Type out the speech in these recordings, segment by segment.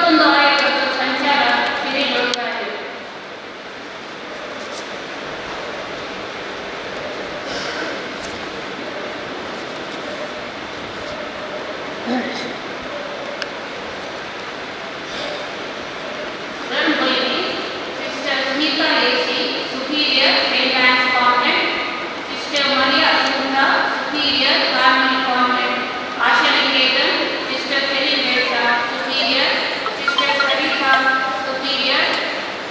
21 ಆಯಕಟ್ಟು ಸಂಚಾರ Cyril ರೋಸಾರಿ. Sister Smita AC, Superior, St. Anne's Convent. Sister Maria Assunta, Superior, Carmel Convent. Asha Niketan, Sister Celine Mesa, Superior. Sister Sarita, Superior.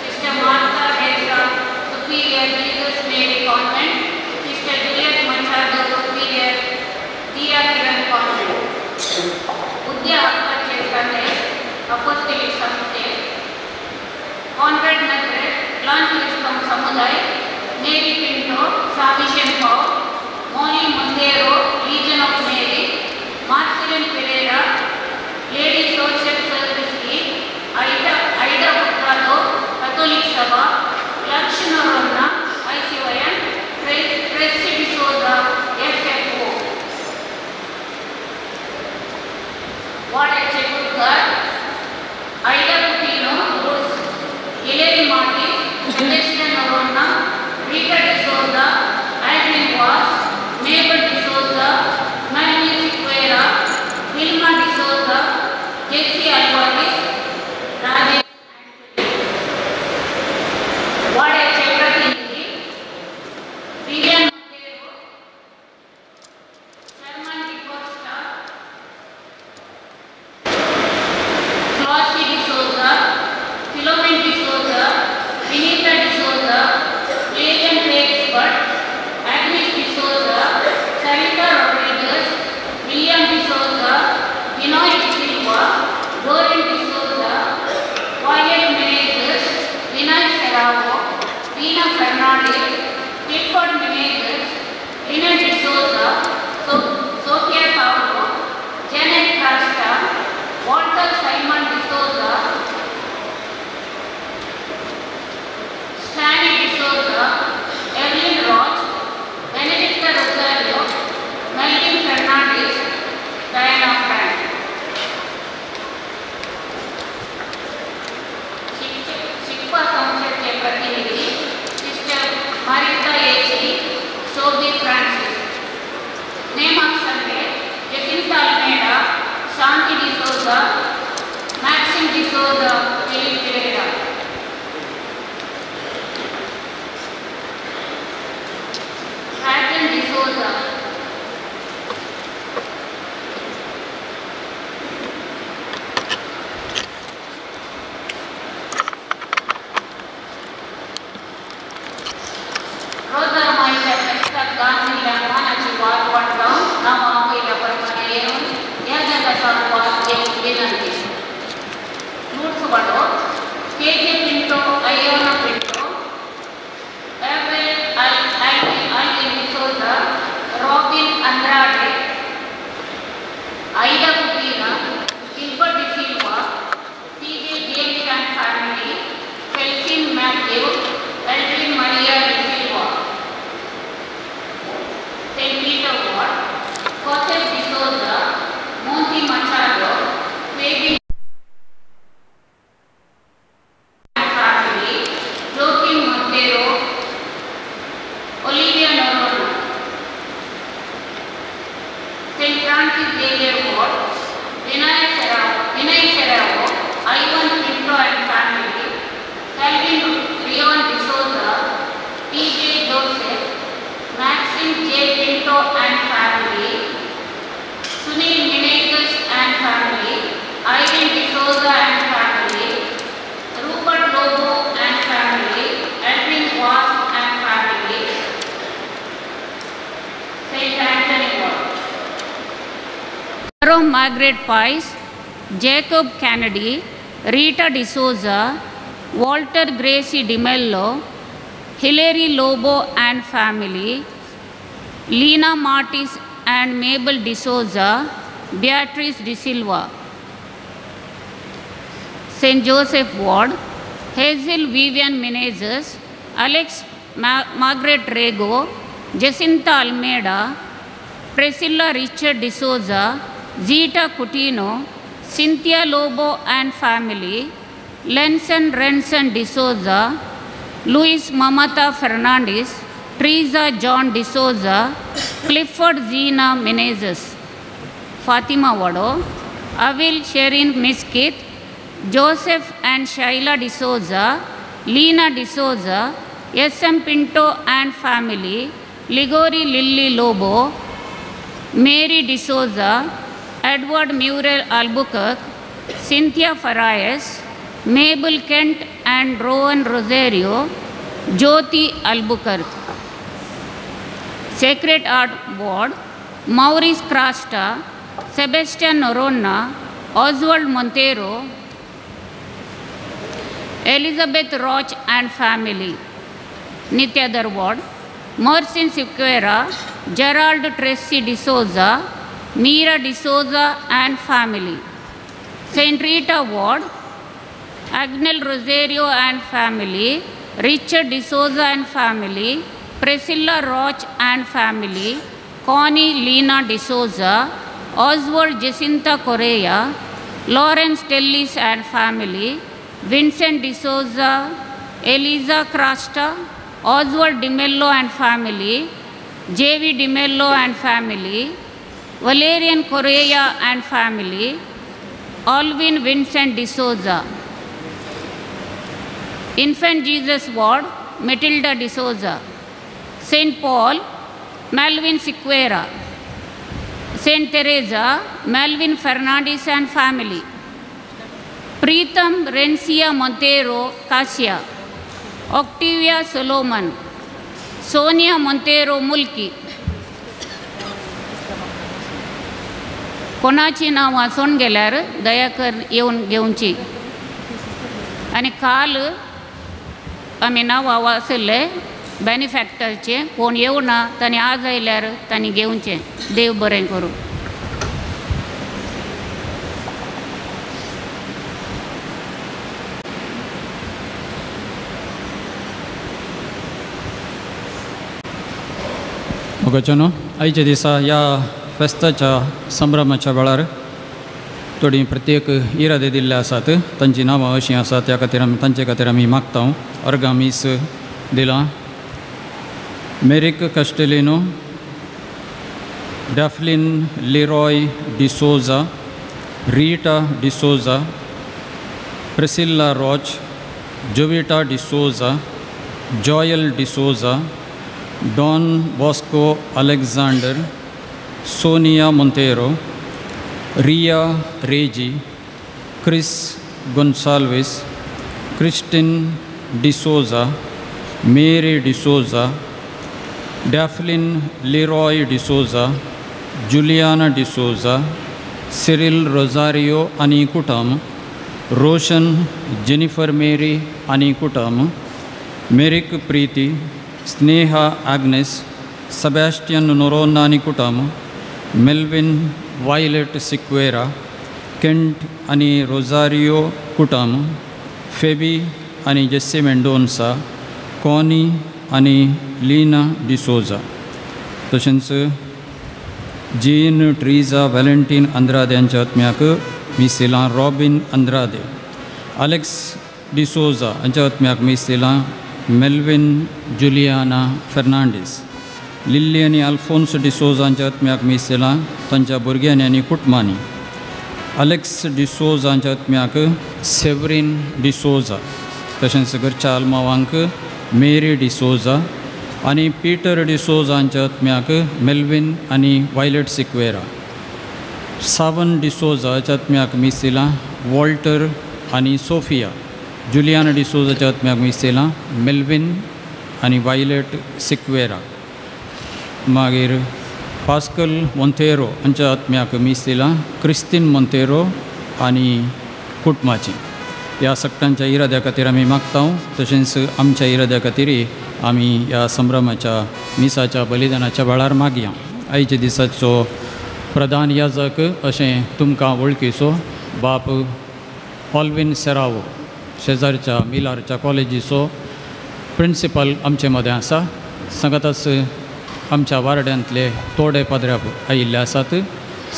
Sister Martha Mesa, Superior, Jesus Mary Convent. Sister Juliet Machado, Superior, Dia Kiran Convent. Udya Akkache Sunday, Apostolic Samsthe, Conrad Nazareth, Glan Samudai, Mary Pinto, Salvation Paul, Moni Monteiro, Legion of Mary, Marcelin Pereira, Lady Social Service League, Aida Putrado, Catholic Sabha, Lakshmana Ronna, ICYM, Tracy D'Souza, FFO. Ward H. Gurkar, Aida Coutinho, Woods, Hilary Martin, Sebastian Noronha, Rita D'Souza, Adrian Vaz, Mabel D'Souza, Melanie Sequeira, Wilma D'Souza, Jesse Alvarez, Rajesh Anthony. Ward H. Pratinidhi, Vivian Monteiro, Sherman D'Costa, Flossie D'Souza, Philomen D'Souza, Vinita D'Souza, Clayton Expert, Agnes D'Souza, Sarita Rodriguez, William D'Souza, Binoy D'Silva, Dorin D'Souza, Wyatt Menezes, Vinay Serrao, Veena Fernandez, Clifford Menezes, Lina D'Souza, Sophia Paolo, Janet Costa, Walter Simon D'Souza, Stanley D'Souza, Evelyn Roch, Benedicta Rosario, Melvin Fernandez, Diana Frank. Shikpa संस्थेचे प्रतिनिधी Sister Marita AC, Shobi Francis. Name of Sunday, Jacinta Almeida, Shanti D'Souza, Maxim D'Souza, Philip Pereira. Rajan D'Souza. Rosa Maida Pesta Gandhi Manachi Ward Nama विनंती। Notes K J Pinto, Iona Pinto, Abel Alvin D'Souza, Robin Andrade, Aida Kupina, Gilbert D'Silva, C.J. James and family, Felsin Matthew, Elvin Maria D'Silva. St. Peter Ward, Joseph D'Souza, Monty Machado, Fabi and family, Joaquin Montero, Olivia Noronha. St. Francis Xavier Ward, Vinay Serrao, Ivan Pinto and family, Calvin Rion D'Souza, P.J. Joseph, Maxim J. Pinto and family, Sunil Menegas and family, Irene D'Souza and family, Rupert Lobo and family, Edwin Vaz and family, St. Anthony Ward. Jerome Margaret Pice, Jacob Kennedy, Rita D'Souza, Walter Gracie DeMello, Hilary Lobo and family, Lena Martis and Mabel D'Souza, Beatrice D'Silva. St. Joseph Ward, Hazel Vivian Menezes, Alex Margaret Rego, Jacinta Almeida, Priscilla Richard D'Souza, Zita Coutinho, Cynthia Lobo and family, Lenson Renson D'Souza, Luis Mamata Fernandez, Teresa John D'Souza, Clifford Zina Menezes, Fatima Wado, Avil Sherin Miskit, Joseph and Shaila D'Souza, Lena D'Souza, S.M. Pinto and family, Ligori Lily Lobo, Mary D'Souza, Edward Muriel Albuquerque, Cynthia Farias, Mabel Kent and Rowan Rosario, Jyoti Albuquerque. Sacred Art Ward, Maurice Crasta, Sebastian Norona, Oswald Montero, Elizabeth Roch and family. Nitya Ward, Mercin Siqueira, Gerald Tracy D'Souza, Meera D'Souza and family. St. Rita Ward, Agnel Rosario and family, Richard D'Souza and family, Priscilla Roch and family, Connie Lena D'Souza, Oswald Jacinta Correa, Lawrence Tellis and family, Vincent D'Souza, Eliza Crasta, Oswald DiMello and family, J.V. DiMello and family, Valerian Correa and family, Alvin Vincent D'Souza. Infant Jesus Ward, Matilda D'Souza. St. Paul, Malvin Siqueira. St. Teresa, Malvin Fernandez and family. Preetam Rencia Montero Kasia, Octavia Solomon, Sonia Montero Mulki. कोणाची नांवां सोन गेल्यार दया कर येवन घेवची. आनी काल आमी नांवां वाचल्ले बेनिफॅक्टरचे, कोण येवना तांणी आज आयल्यार तांणी घेवचें. देव बरें करूं. मोगाच्यानो, आयच्या दिसा ह्या फेस्ताच्या संभ्रमाच्या वेळार थोडी प्रत्येक इरादे दिल्ले आसात, तांची नांवां अशीं आसात, त्या खातीर आमी तांचे खातीर आमी मागता. अर्गां मीस दिलां Merrick Castelino, Daphne Leroy D'Souza, Rita D'Souza, Priscilla Roach, Jovita D'Souza, Joel D'Souza, Don Bosco Alexander, Sonia Monteiro, Riya Reji, Chris Gonsalves, Christine D'Souza, Mary D'Souza, Daphne Leroy D'Souza, Juliana D'Souza, Cyril Rosario आनी कुटुंब, रोशन Jennifer Mary आनी कुटुंब, Merrick Preeti, Sneha Agnes, Sebastian Noronha आनी कुटुंब, Melvin violet Sequeira, Kent आनी Rosario कुटुंब, फेबी आनी Jessie Mendonsa, Connie आनी लीना डिसोजा. तशेंच जीन ट्रीजा व्हॅलेंटीन अंद्रादे हांच्या आत्म्याक मीस दिलां रॉबीन अंद्रादे, अलेक्स डिसोजा हांच्या आत्म्याक मीस दिलां मेल्विन जुलियाना फेर्नांडीस, लिल्ली आनी अल्फोन्स डिसोजा हांच्या आत्म्याक मीस दिलां तांच्या भुरग्यांनी आनी कुटुंबांनी, अलेक्स डिसोजा हांच्या आत्म्याक सेवरीन डिसोजा, तशेंच घरच्या आल्मावांक मेरी डिसोजा आनी पीटर डिसोजा हांच्या आत्म्याक मेल्विन आनी वायलेट सिक्वेरा, सावन डिसोजा हाच्या आत्म्याक मीस दिलां वॉल्टर आनी सोफिया, जुलियाना डिसोजाच्या आत्म्याक मीस दिलां मेल्विन आनी वायलेट सिक्वेरा, मागीर पास्कल मोंतेरो हांच्या आत्म्याक मीस दिलां क्रिस्तीन मोंतेरो आनी कुटुंबाची. ह्या सगळ्यांच्या इराद्या खातीर आमी मागता, तशेंच आमच्या इराद्या खातीर आमी ह्या संभ्रमाच्या मिसाच्या बलिदानाच्या वेळार मागया. आयच्या दिसाचो प्रधान याजक अशें तुमकां वळखीचो बाप ऑल्विन सेरावो, शेजारच्या मिलारच्या कॉलेजीचो प्रिंसिपल आमचे मदें आसा. सांगाताच आमच्या वार्ड्यांतले थोडे पाद्रे आयिल्ले आसात.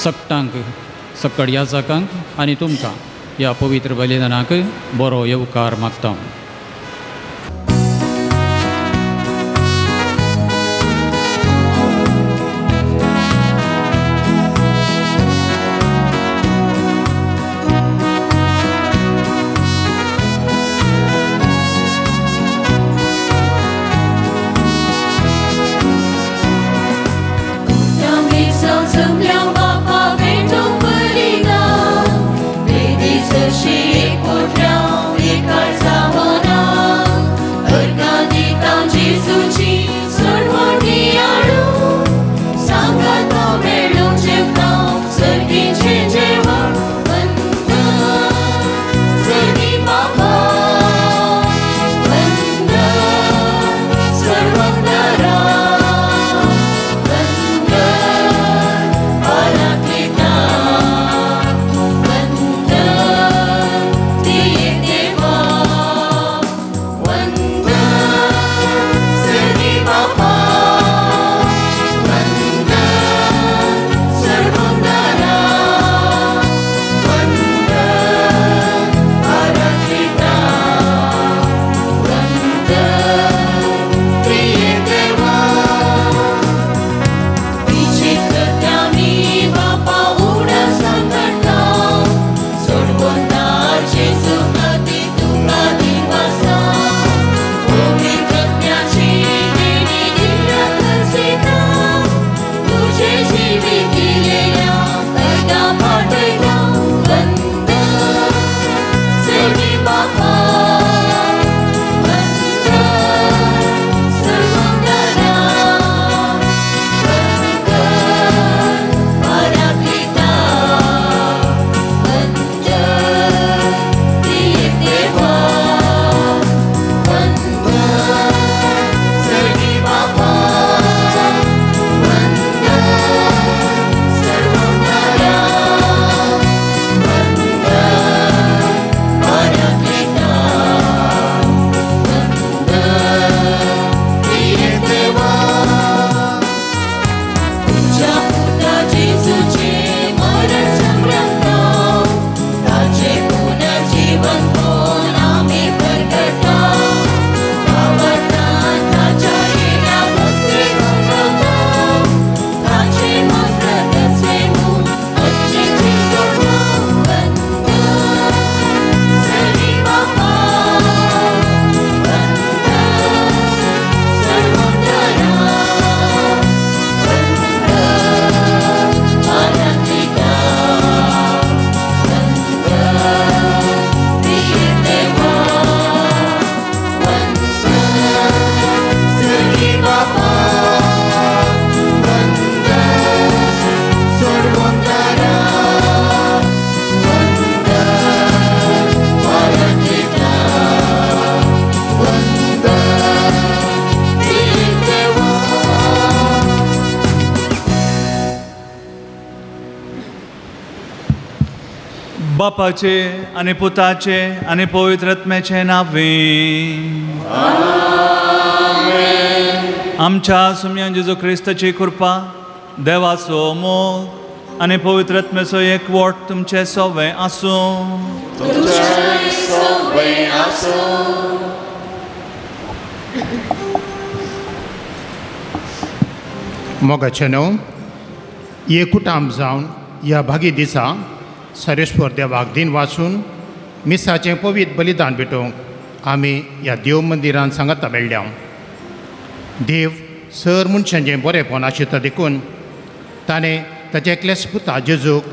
सगटांक सक्कड याजकांक आनी तुमकां ह्या पवित्र बलिदानाक बरो येवकार मागता. बापाचे आनी पुताचे आनी पवित्र आत्म्याचे नांवे आमच्या सुम्या जेजू क्रिस्ताची कृपा, देवाचो मोग आनी पवित्र आत्म्याचो एकवट तुमचे सवे आसूं. मोगाचे न्हू एकूटाम जावन ह्या भागी दिसा सरेश्वर देवाक दिन वाचून मिसाचें पवित्र बलिदान भेटोवंक आमी ह्या देव मंदिरान सांगाता मेळ्ळ्या. देव सर मनशांचें बरेंपण आशिल्लें देखून ताणें ताच्या एकल्याच पुता जेजूक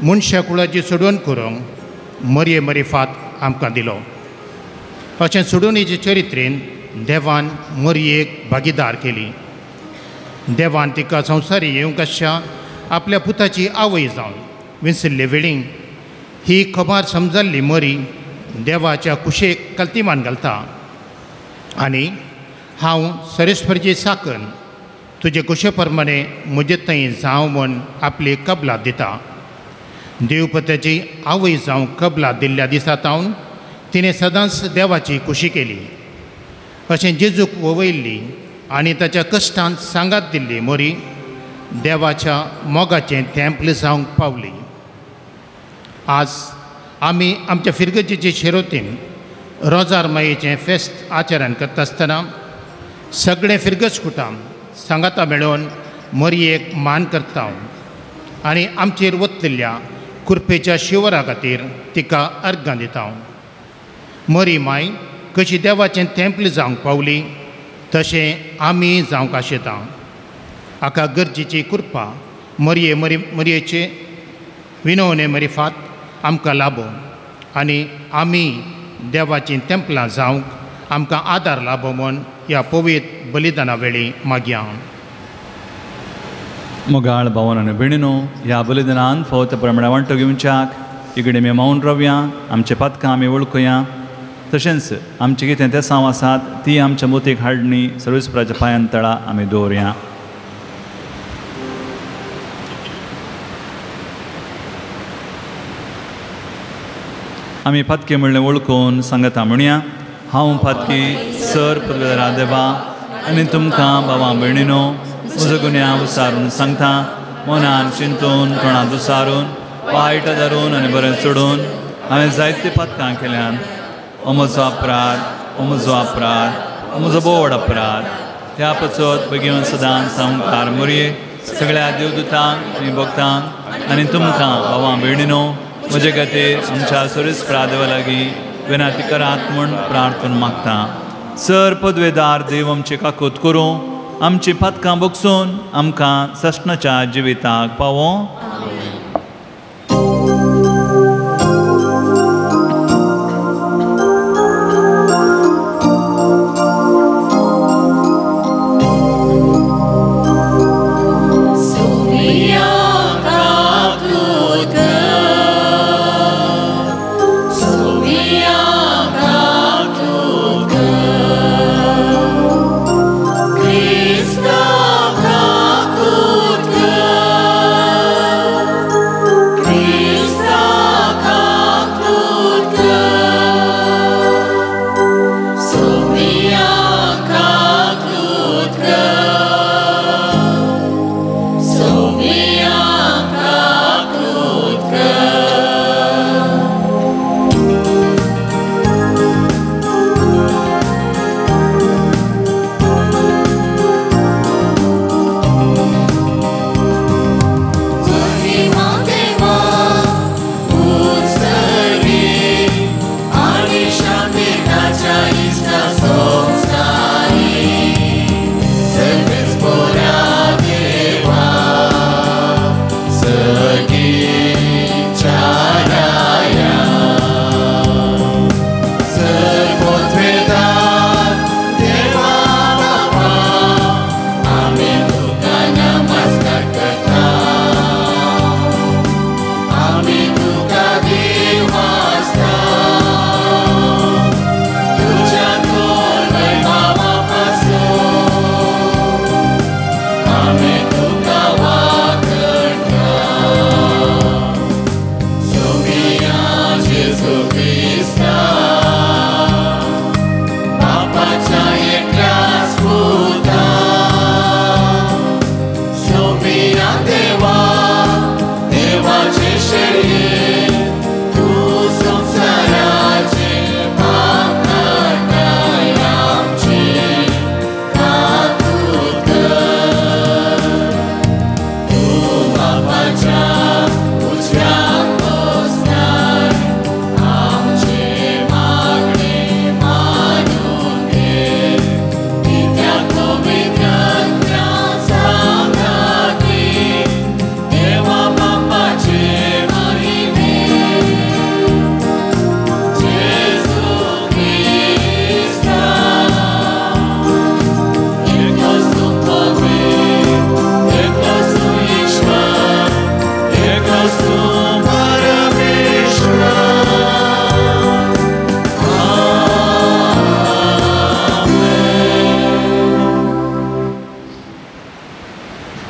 मनशा कुळाची सोडवण करूंक मरये मरिफात आमकां दिलो. अशें सोडवणेचे चरित्रेन देवान मरयेक भागीदार केली. देवान तिका संवसारी येवंक आसच्या आपल्या पुताची आवय जावन विंसिल्ले वेळी ही खबर समजल्ली मरी देवाच्या कुशेक कल्तिमान घालता आनी हांव सरेश्वरची साकन तुजे कुशे प्रमाणे म्हजे थंय जावं म्हूण आपली कबलात दिता. देवपत्याची आवय जावं कबलात दिल्ल्या दिसा तावन तिणें सदांच देवाची कुशी केली. अशें जेजूक ववयल्ली आनी ताच्या कश्टान सांगात दिल्ली मोरी देवाच्या मोगाचें तेंपल जावंक पावली. आज आमी आमच्या फिरगजेचे शिरोतीन रोजार मायेचें फेस्त आचरण करता आसतना सगळें फिरगज कुटाम सांगाता मेळोवन मरयेक मान करता आनी आमचेर वतल्या कुरपेच्या शिवरा खातीर तिका अर्गां दिता. मरी माय कशी देवाचें तेंपल जावंक पावली तशें आमी जावंक आशेता. हाका गरजेची कृपा मरये मरी मरयेचे विनवणे मरिफात आमकां लाबो आनी आमी देवाचीं तेंपलां जावंक आमकां आदार लाबो म्हूण ह्या पवित्र बलिदाना वेळी मागया. मोगाळ भावन आनी भयणीनो, ह्या बलिदानान फावो त्या प्रमाणे वांटो घेवच्याक इकडे आमी मावन रावया, आमचे पातकां आमी वळखुया, तशेंच आमचें कितें तेसांव आसात ती आमच्या मोतीक हाडणी सर्वेस्पराच्या पांयान तळा आमी दवरया. आमी पातकी म्हणलें वळखून सांगता म्हणया, हांव पातकी सर पदवेदारा देवा आनी तुमकां बाबा भयणीनो म्हजो गुन्यांव उसारून सांगता, मनान चिंतून तोंडांत उसारून वायट धरून आनी बरें सोडून हांवें जायतीं पातकां केल्यान. हो म्हजो अपराध, हो म्हजो अपराध, हो म्हजो बोड अपराध. ह्या पचत बेगीन सदां सामकार मोरये सगळ्या देवदूतांक आनी भक्तांक आनी तुमकां बाबा भयणीनो म्हजे खातीर आमच्या सर्वेस्परा देवा लागीं विनंती करात म्हूण प्रार्थना मागता. सर पदवेदार देव आमची काकूत करूं, आमची पातकां बगसून आमकां सस्नाच्या जिविताक पावों.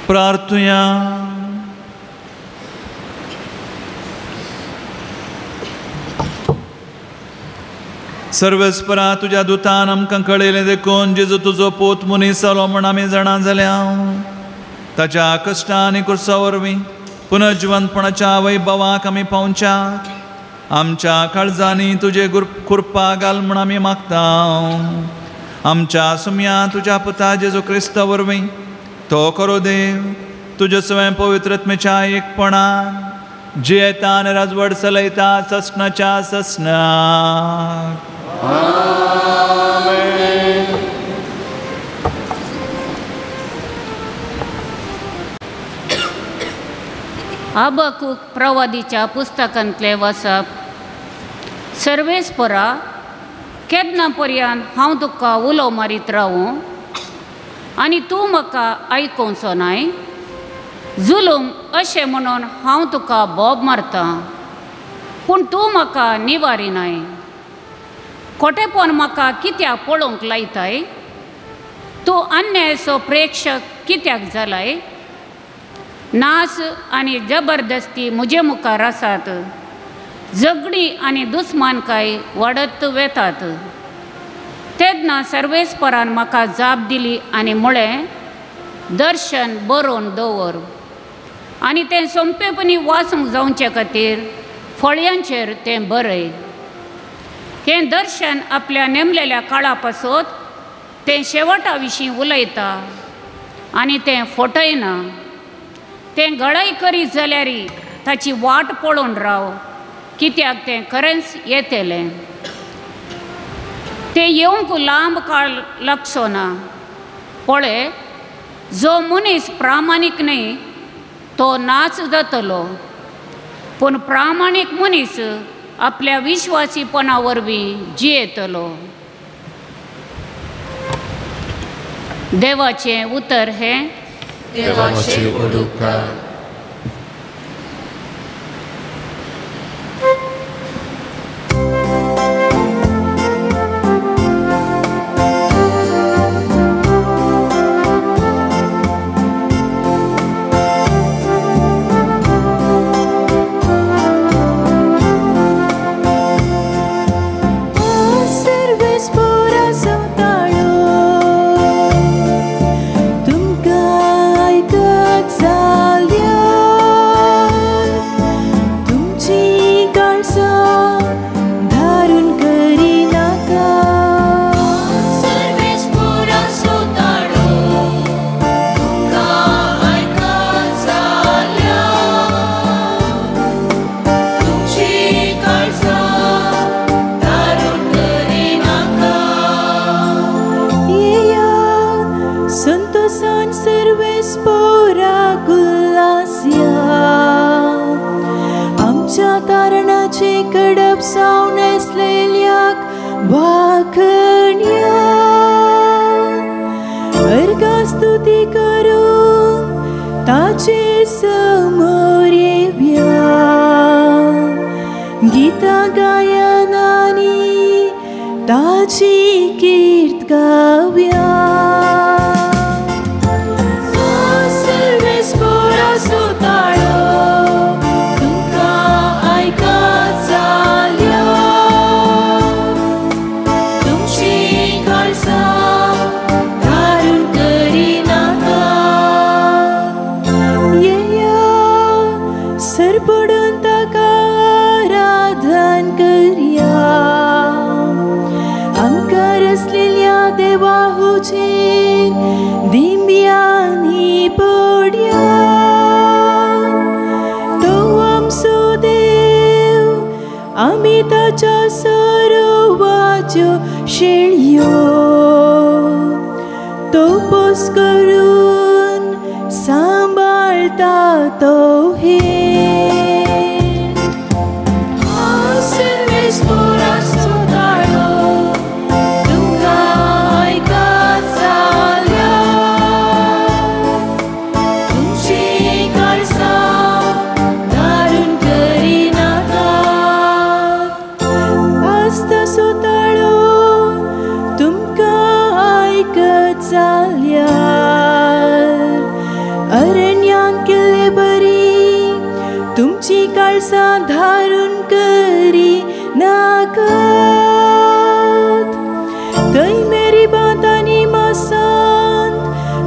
प्रार्थुया. सर्वेस्परा तुज्या दुतान आमकां कळयलें देखून जेजू तुजो पूत मनीस जालो म्हूण आमी जाणा जाल्या. ताच्या कश्टां आनी कुर्सा वरवीं पुनर्जिवंतपणाच्या वैभवाक आमी पावच्याक आमच्या काळजांनी तुजे कृपा घाल म्हूण आमी मागता. आमच्या सुम्या तुज्या पुता जेजू क्रिस्ता वरवीं तो करो देव तुज्या स्वयं पवित्रत्मेच्या एकपणान जियेता आनी राजवट चलयता ससनाच्या ससनाक. हबकुक प्रवादीच्या पुस्तकांतले वसप. सर्वेस्परा केन्ना पर्यंत हांव तुका उलो मारीत रावूं आनी तूं म्हाका आयकोवचो नाय? जुलूम अशें म्हणून हांव तुका बोब मारतां पूण तूं म्हाका निवारिनाय. खोटेपण म्हाका कित्याक पळोवंक लायताय? तूं अन्यायाचो प्रेक्षक कित्याक जालाय? नास आनी जबरदस्ती म्हजे मुखार आसात, झगडी आनी दुस्मानकाय वाडत वेतात. तेन्ना सर्वेस्परान म्हाका जाप दिली आनी म्हळें, दर्शन बरोवन दवर आनी तें सोंपेपणी वाचूंक जावचे खातीर फळयांचेर तें बरय. हें दर्शन आपल्या नेमलेल्या काळा पासत तें शेवटा विशीं उलयता आनी तें फटयना. तें गळाय करीत जाल्यार ताची वाट पळोवन राव, कित्याक तें खरेंच येतलें. तें येवंक लांब काळ लागचो ना. पळय, जो मनीस प्रामाणीक न्हय तो नाच जातलो, पूण प्रामाणीक मनीस आपल्या विश्वासीपणा वरवीं जियेतलो. देवाचें उतर हें. देवाचे उपकार.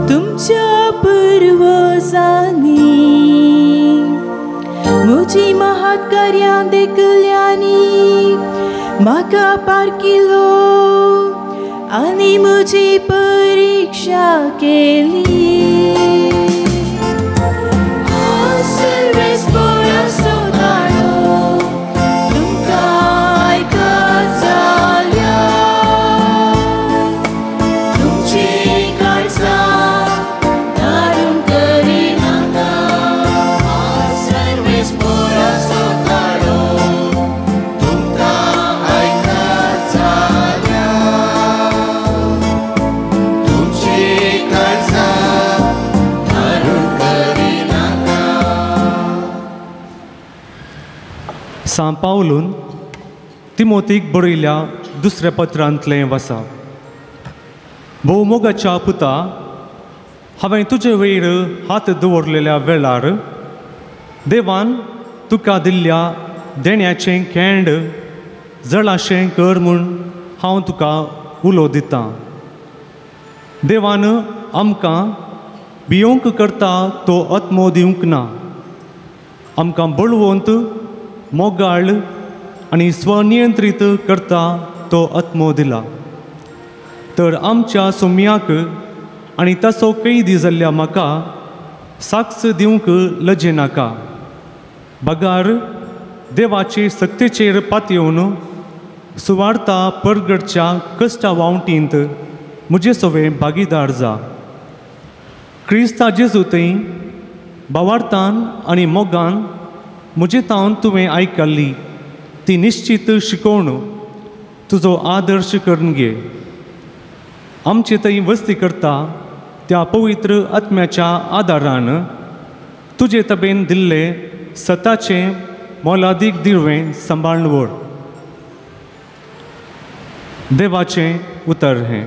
तुमच्या पुर्वजांनी म्हजी महात्कार्यां देखल्यांनी म्हाका पारखिलो आनी म्हजी परिक्षा केली. हांव सर्वेस्पोराचो ताळो तुमकां आयकत जाल्यार तुमची काळजां धारून करिनाका. हांव सर्वेस्पोराचो ताळो तुमकां आयकत जाल्यार तुमची काळजां धारून करिनाका. सां पावलून तिमोतीक बरयल्या दुसऱ्या पत्रांतलें वासा. भोव मोगाच्या पुता, हांवें तुजे वयर हात दवरलेल्या वेळार देवान तुका दिल्ल्या देण्याचें केंड जळाशें कर म्हूण हांव तुका उलो दितां. देवान आमकां भियोंक करता तो आत्मो दिवंक ना, आमकां बळवंत मोगाळ आनी स्वनियंत्रीत करता तो आत्मो दिला. तर आमच्या सोम्याक आनी ताचो कैदी जाल्ल्या म्हाका साक्ष दिवंक लजे नाका, बगार देवाचे सक्तेचेर पातयेवन सुवार्ता परगडच्या कश्टा वावटींत म्हजे सवें भागीदार जा. क्रिस्ता जेजू थंय भावार्थान आनी मोगान म्हजे तावन तुवें आयकल्ली ती निश्चीत शिकोवण तुजो आदर्श करून घे. आमचे थंय वस्ती करता त्या पवित्र आत्म्याच्या आदारान तुजे तबेन दिल्ले सताचें मोलादीक दिर्वें सांबाळून व्हर. देवाचें उतर हें.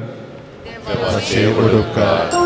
देवाचे उपकार.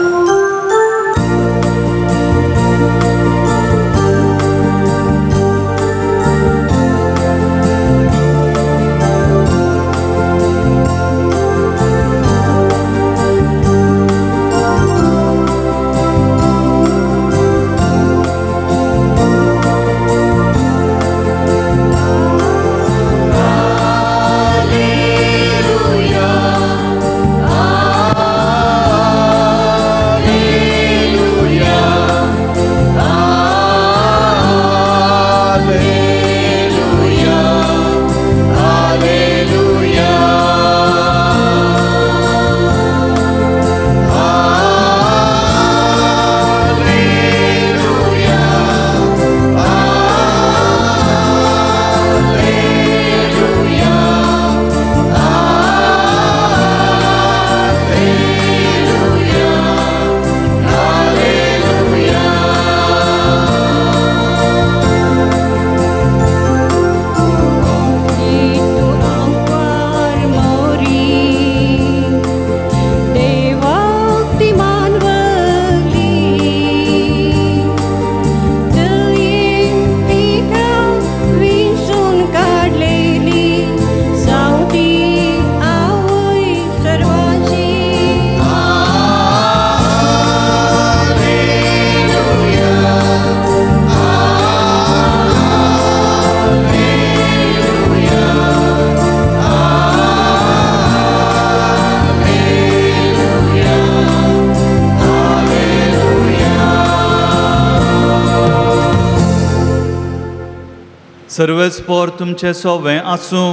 सर्वेस्पोर तुमचे सोवे आसूं,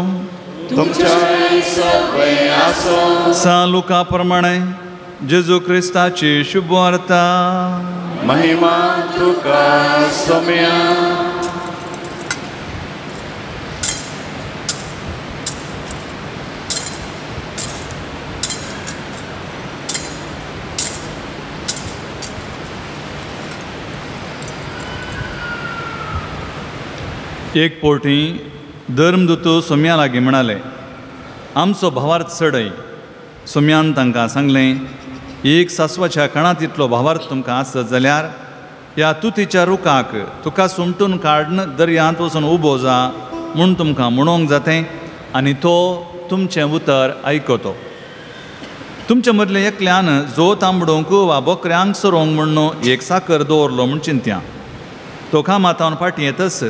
सां लुका प्रमाणे जेजू क्रिस्ताची शुभवार्ता. महिमा तुका सोम्या. एक पोटी धर्मदूत सोम्या लागीं म्हणाले, आमचो भावार्थ चडय. सोम्यान तांकां सांगलें, एक सासवाच्या कणांत इतलो भावार्थ तुमकां आसत जाल्यार ह्या तुतीच्या रुखाक तुका सुमटून काडून दर्यांत वचून उबो जा म्हूण तुमकां म्हणोंक जातें आनी तो तुमचें उतर आयकतो. तुमचे मदलें एकल्यान जो तांबडोंक वा बोकऱ्यांक सरोंक म्हूण एक साकर दवरलो म्हूण चिंत्या, तो कामातावन फाटीं येतच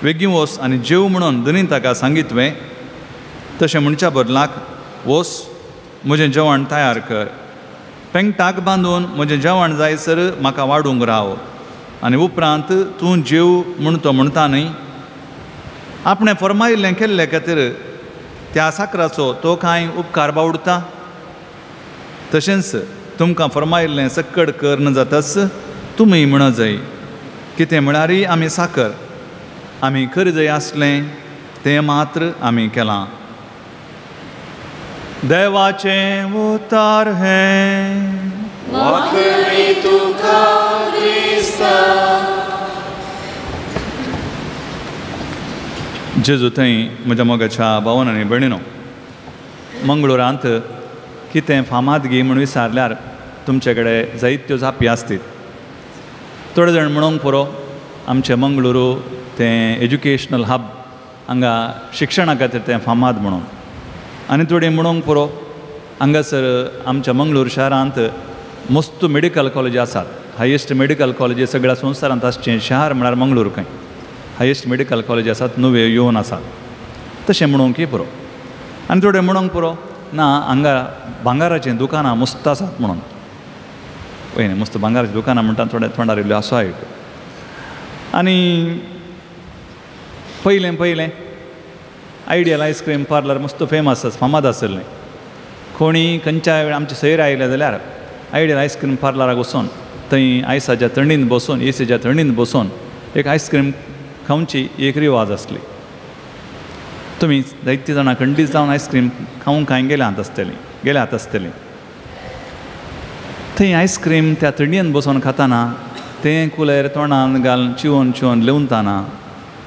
वेगीं वोस आनी जेव म्हणून धनी ताका सांगितवें, तशें म्हणच्या बदलाक वोस म्हजें जेवण तयार कर, पेंगटाक बांदून म्हजें जेवण जायसर म्हाका वाडूंक राव आनी उपरांत तूं जेव म्हूण तो म्हणटा न्हय. आपणें फर्मायिल्लें केल्ले खातीर त्या साकराचो तो कांय उपकार बावडता. तशेंच तुमकां फर्मायिल्लें सक्कड करन जाताच तुमी म्हणा जाय, कितें म्हळ्यारय आमी साकर, आमी खरें जंय आसलें तें मात्र आमी केलां. देवाचें उतार हें. जेजू थंय म्हज्या मोगाच्या भावन आनी भयणीनो, मंगळुरांत कितें फामाद गी म्हूण विचारल्यार तुमचे कडेन जायत्यो जापी आसतीत. थोडे जाण म्हणूंक पुरो आमचें मंगळुरू तें एज्युकेशनल हब, हांगा शिक्षणा खातीर तें फामाद म्हणून. आनी थोडीं म्हणूंक पुरो हांगासर आमच्या मंगळूर शारांत मस्त मेडिकल कॉलेजी आसात, हायेस्ट मेडिकल कॉलेजी सगळ्या संवसारांत आसचें शार म्हळ्यार मंगळूर खंय हायेस्ट मेडिकल कॉलेजी आसात, नव्यो येवन आसात, तशें म्हणूंक पुरो. आनी थोडे म्हणूंक पुरो ना हांगा भांगाराचीं दुकानां मस्त आसात म्हणून. पळय मस्त भांगाराचीं दुकानां म्हणटा थोडे तोंडार इल्ल्यो आसो आयक. आनी पयलें पयलें आयडियल आयस्क्रीम पार्लर मस्त फेमस आसा, फामाद आशिल्लें. कोणी खंयच्याय वेळार आमचे सैर आयले जाल्यार आयडियल आयस्क्रीम पार्लराक वचून थंय आयसाच्या थंडीन बसून, एसीच्या थंडीन बसून एक आयस्क्रीम खावची एक रिवाज आसली. तुमी जायतीं जाणां खंडीत जावन आयस्क्रीम खावंक कांय गेल्यात आसतलीं. थंय आयस्क्रीम त्या थंडयेन बसून खाताना तें कुलेर तोंडान घालून चिवन चिवन लेवताना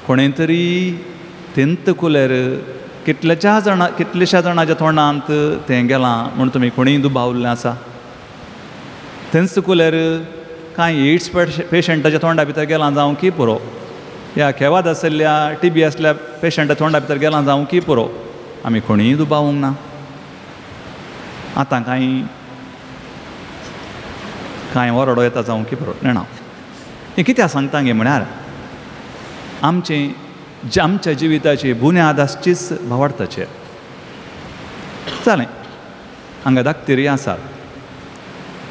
कोणें तरी तेंत कुलेर कितल्याश्या जाणाच्या तोंडांत तें गेलां म्हूण तुमी कोणीय दुबावल्लें आसा. तेंच कुलेर कांय एड्स पेशंटाच्या तोंडा भितर गेलां जावं की पुरो, ह्या खेवाद आशिल्ल्या टीबी आसल्या पेशंटा तोंडा भितर गेलां जावं की पुरो, आमी कोणीय दुबावूंक ना. आतां कांय कांय ओरडो येता जावं की पुरो नेणा. हें कित्याक सांगता गे म्हळ्यार आमचें आमच्या जिविताची बुन्याद आसचीच भावार्थाचेर. जालें, हांगा दाक्तेरी आसात,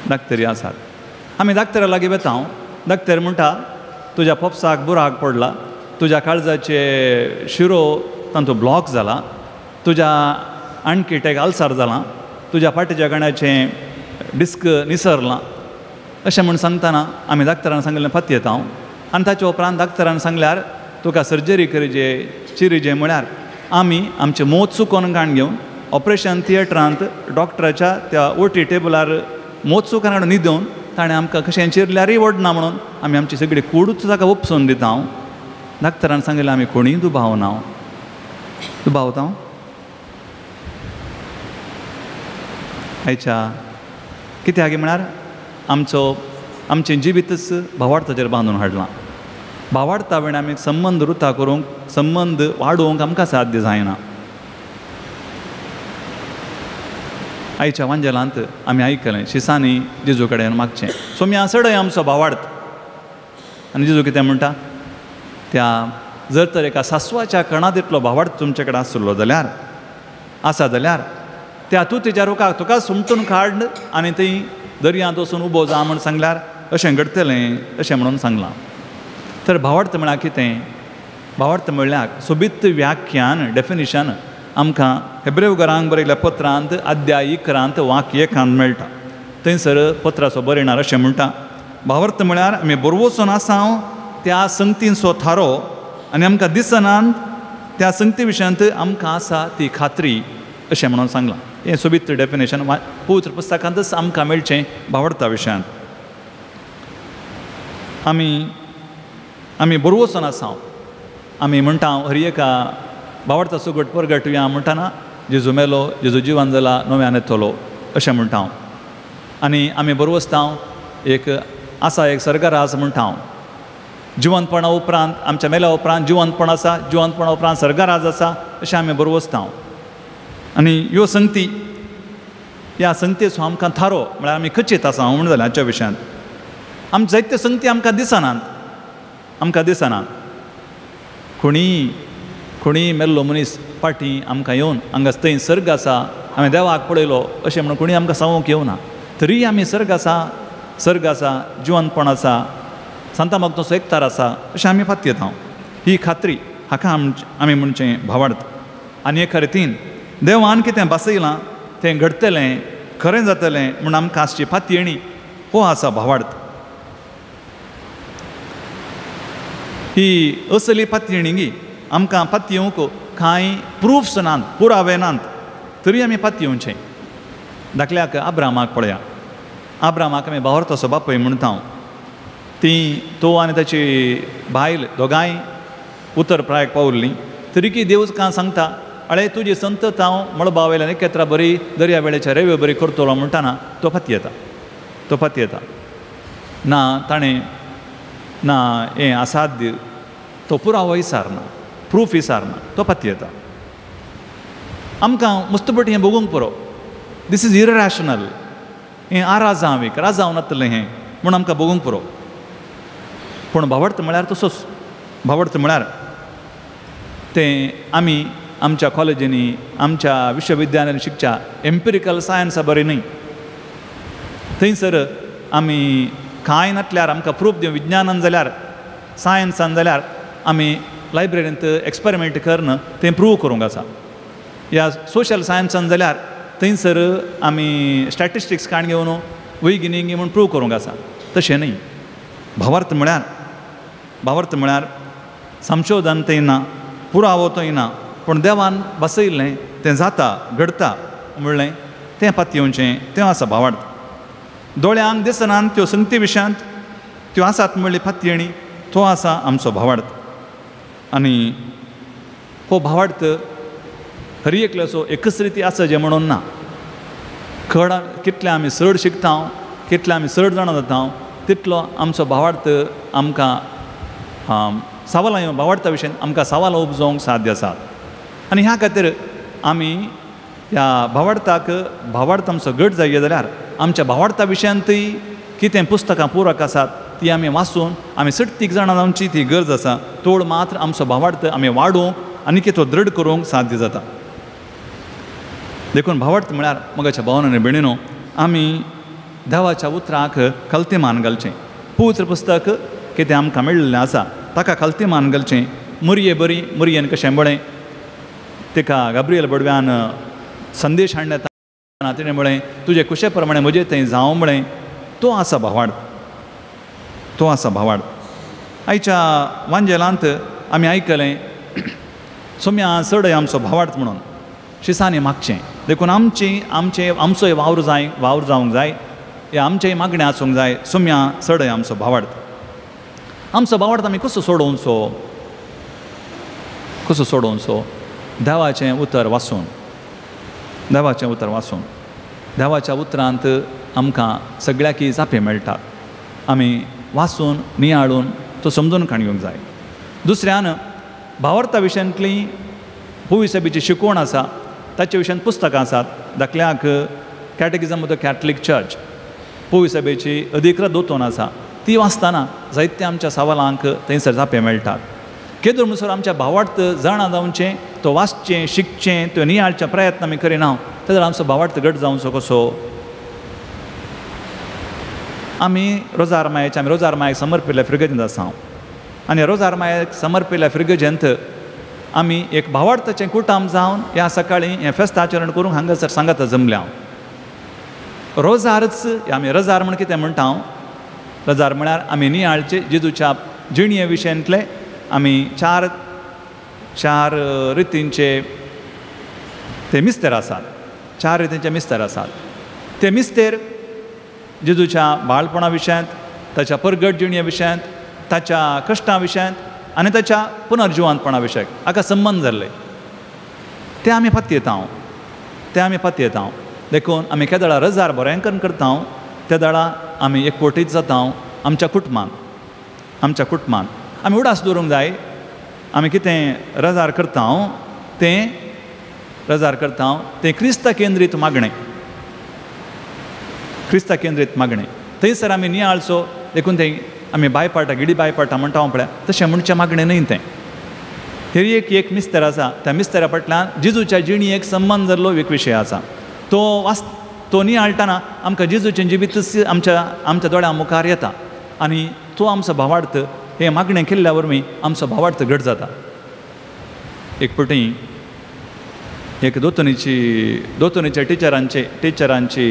दाक्तेरी आसात. आमी दाक्तेरा लागीं वेता. हांव दाक्तेर म्हणटा तुज्या पोपसाक बुराक पडला, तुज्या काळजाचे शिरो तांचो ब्लॉक जाला, तुज्या आणकिटेक आल्सार जाला, तुज्या फाटीच्या कण्याचें डिस्क निसरलां, अशें म्हूण सांगतना आमी दाक्तरान सांगिल्लें पत्येता हांव. आनी ताचे उपरांत दाक्तरान सांगल्यार तुका सर्जरी करचे चिरीजे म्हळ्यार आमी आमचें मोत चुकोवन काण घेवन ऑपरेशन थिएटरांत डॉक्टराच्या त्या ओटी टेबलार मोत चुकोवन हाडून न्हिदोवन ताणें आमकां कशें चिरल्यारय वडना म्हणून आमी आमची सगळी कुडूच ताका उपसून दिता. हांव डाक्टरान सांगिल्लें आमी कोणीय दुबावना. दुबावता आयच्या कित्याक म्हळ्यार आमचो आमचें जिवीतच भावार्थाचेर बांदून हाडलां. भावार्था वेळ आमी संबंद रुता करूंक, संबंद वाडोवंक आमकां साध्य जायना. आयच्या वांजेलांत आमी आयकलें शिसांनी जेजू कडेन मागचें सोम्या सडय आमचो भावार्थ. आनी जेजू कितें म्हणटा, त्या जर तर एका सासवाच्या कणांत इतलो भावार्थ तुमचे कडेन आसलो जाल्यार आसा जाल्यार त्या तूं तेच्या रुखाक तुका सुमटून काड आनी थंय दर्यांत वचून उबो जा म्हूण सांगल्यार अशें घडटलें अशें म्हणून सांगलां. तर भावार्थ म्हळ्यार कितें? भावार्थ म्हळ्यार सोबीत व्याख्यान डेफिनिशन आमकां हेब्रेव घरांक बरयल्ल्या पत्रांत अध्याय 11 वाक्य 1 मेळटा. थंयसर पत्राचो बरयणार अशें म्हणटा, भावार्थ म्हळ्यार आमी बरवचो आसा त्या संगतींचो थारो आनी आमकां दिसनात त्या संगती विशयांत आमकां आसा ती खात्री अशें म्हणून सांगलां. हें सोबीत डेफिनेशन पवित्र पुस्तकांतच आमकां मेळचें भावार्था विशयांत. आमी आमी बरवचो आसा आमी म्हणटा हर एका भावार्थाचो सुगट परगटुया म्हणटाना जेजू मेलो, जेजू जिवन जाला, नव्यान येतलो अशें म्हणटा हांव. आनी आमी बरवसता एक आसा एक सर्गराज म्हणटा हांव. जिवनपणा उपरांत आमच्या मेल्या उपरांत जिवनपण आसा, जिवनपणा उपरांत सर्गराज आसा अशें आमी बरवसता हांव. आनी ह्यो संगती ह्या संगतेचो आमकां थारो म्हळ्यार आमी खचीत आसा हांव म्हण जालें हाच्या विशयांत. आमकां जायत्यो संगती आमकां दिसनात, आमकां दिसनात. कोणी कोणी मेल्लो मनीस फाटीं आमकां येवन हांगा थंय सर्ग आसा हांवें देवाक पळयलो अशें म्हणून कोणी आमकां सांगूंक येवना. तरी आमी सर्ग आसा, सर्ग आसा, जिवंतपण आसा, सांता मागतोसो एकतार आसा अशें आमी पातयेता. ही खात्री हाका आमी म्हणचें भावार्थ. आनी एक रितीन देवान कितें बसयलां तें घडटलें, खरें जातलें म्हूण आमकां आसची पातयेणी हो आसा भावार्थ. ही असली पातयेणी गी आमकां पातयेवंक कांय प्रुफ्स नात, पुरावे नात, तरी आमी पातयेवचें. धाकल्याक आब्रामाक पळया. आब्रामाक आमी भावार्थाचो बापूय म्हणटा. ती तो आनी ताची बायल दोगांय उतर प्रायक पावल्लीं तरीकी देव कां सांगता अळे तुजी संतत हांव मळबा वयल्यान एकत्र बरी दर्या वेळेच्या रेव्यो बरी करतलो म्हणटाना तो पातयेता, तो पातयेता. ना ताणें ना हें असाध्य तो पुरावो विसारना, प्रूफ विसारना, तो पातयेता. आमकां मुस्तपटी हें भोगूंक पुरो. This is irrational, हें आराजांव राजांव नातलें हें म्हूण आमकां भोगूंक पुरो. पूण भावार्थ म्हळ्यार तसोच. भावार्थ म्हळ्यार तें आमी आमच्या कॉलेजींनी आमच्या विश्वविद्यालयांनी शिकच्या एम्पिरिकल सायन्सा बरें न्हय. थंयसर आमी कांय नातल्यार आमकां प्रूफ दिवं विज्ञानान जाल्यार सायन्सान जाल्यार आमी लायब्ररींत एक्सपेरिमेंट करून तें प्रूव करूंक आसा. ह्या सोशल सायन्सान जाल्यार थंयसर आमी स्टॅटिस्टिक्स काण घेवन वैज्ञानीक म्हूण प्रूव करूंक आसा. तशें न्हय. भावार्थ म्हळ्यार, भावार्थ म्हळ्यार संशोधन थंय ना, पुरावो थंय ना, पूण देवान बसयल्लें तें जाता, घडता म्हणलें तें पातयेवचें, तें आसा भावार्थ. दोळ्यांक दिसनात त्यो संगती विशयांत त्यो आसात म्हणली पातयेणी तो आसा आमचो भावार्थ. आनी हो भावार्थ हर एकल्याचो एकच रिती आसा जें म्हणून ना. कड कितले आमी चड शिकता, कितले आमी चड जाणा जाता, तितलो आमचो भावार्थ आमकां सवालां भावार्था विशयान आमकां सवालां उपजोवंक साध्य आसात. आनी ह्या खातीर आमी ह्या भावार्थाक भावार्थ आमचो घट जाय जाल्यार आमच्या भावार्था विशयांतूय कितें पुस्तकां पुरक आसात ती आमी वाचून आमी सट्टीक जाणा जावची ती गरज आसा. तोड मात्र आमचो भावार्थ आमी वाडोवंक आनी तो दृढ करूंक साध्य जाता. देखून भावार्थ म्हळ्यार मोगाच्या भावान आनी भयणीनो आमी देवाच्या उतराक खलती मान घालचें. पवित्र पुस्तक कितें आमकां मेळिल्लें आसा ताका खलती मान घालचें. मुरये बरी मुरयेन कशें म्हळें तिका गाब्रियल बडव्यान संदेश हाडले तिणें म्हळें तुजे कुशे प्रमाणे म्हजें थंय जावं म्हळें. तो आसा भावार्थ, तो आसा भावार्थ. आयच्या वांजेलांत आमी आयकलें सोम्या चडय आमचो भावार्थ म्हणून शिसांनी मागचें. देखून आमची आमचे आमचोय वावर जाय, वावर जावंक जाय, या आमचेय मागणें आसूंक जाय. सोम्या चडय आमचो भावार्थ. आमचो भावार्थ आमी कसो सोडोवचो, कसो सोडोवचो? देवाचें उतर वाचून, देवाचें उतर वाचून. देवाच्या उतरांत आमकां सगळ्याकी जापे मेळटात. आमी वाचून नियाळून तो समजून काण घेवंक जाय. दुसऱ्यान भावार्था विशयांतली पुविसबीची शिकवण आसा ताचे विशयांत पुस्तकां आसात. धाकल्याक catechism of the Catholic church पुविसबेची अधिकृत दोतोन आसा ती वाचतना जायत्या आमच्या सवालांक थंयसर जापे मेळटात. केदोळ म्हणसर आमच्या भावार्थ जाणा जावचें, तो वाचचें, शिकचें, तो नियाळचे प्रयत्न आमी करिना तेन्ना आमचो भावार्थ घट जावचो कसो? आमी रोजार मायेचे आमी रोजार मायेक समर्पिल्ल्या फिर्गजेंत आसा आनी रोजार मायेक समर्पिल्ल्या फिर्गजेंत आमी एक भावार्थाचें कुटाम जावन ह्या सकाळीं हें फेस्त आचरण करूंक हांगासर सांगाता जमल्या. रोजारच आमी रजार म्हण कितें म्हणटा? रजार म्हळ्यार आमी नियाळचे जेजूच्या जिणये विशयांतले आमी चार चार रितींचे ते मिस्तेर आसात, चार रितींचे मिस्तेर आसात. ते मिस्तेर जेजूच्या बाळपणा विशयांत, ताच्या परगट जिणये विशयांत, ताच्या कश्टां विशयांत आनी ताच्या पुनर्जिवंतपणा विशयाक हाका संबंद जाल्ले ते आमी पातयेता, ते आमी पातयेता. देखून आमी केदळा रजार बरें करता तेदळा आमी एकवटीत जाता आमच्या कुटुंबान, आमच्या कुटुंबान आमी उडास दवरूंक जाय. आमी कितें रजार करता तें रजार करता तें क्रिस्ता केंद्रीत मागणें, क्रिस्ता केंद्रीत मागणें. थंयसर आमी नियाळचो. देखून तें आमी बायपाटा गिडी बायपाटा म्हणटा पळय तशें म्हणचें मागणें न्हय तें. थेरी एक एक मिस्तर आसा, त्या मिस्तरा फाटल्यान जेजूच्या जिणेक संबंद जाल्लो एक विशय आसा. तो वाच तो नियाळटना आमकां जेजूचें जिवीतच आमच्या आमच्या दोळ्यां मुखार येता आनी तो आमचो भावार्थ हें मागणें केल्ल्या वरवीं आमचो भावार्थ घट जाता. एक पटी एक दोतोनीची दोतोनीच्या टिचरांचे टिचरांची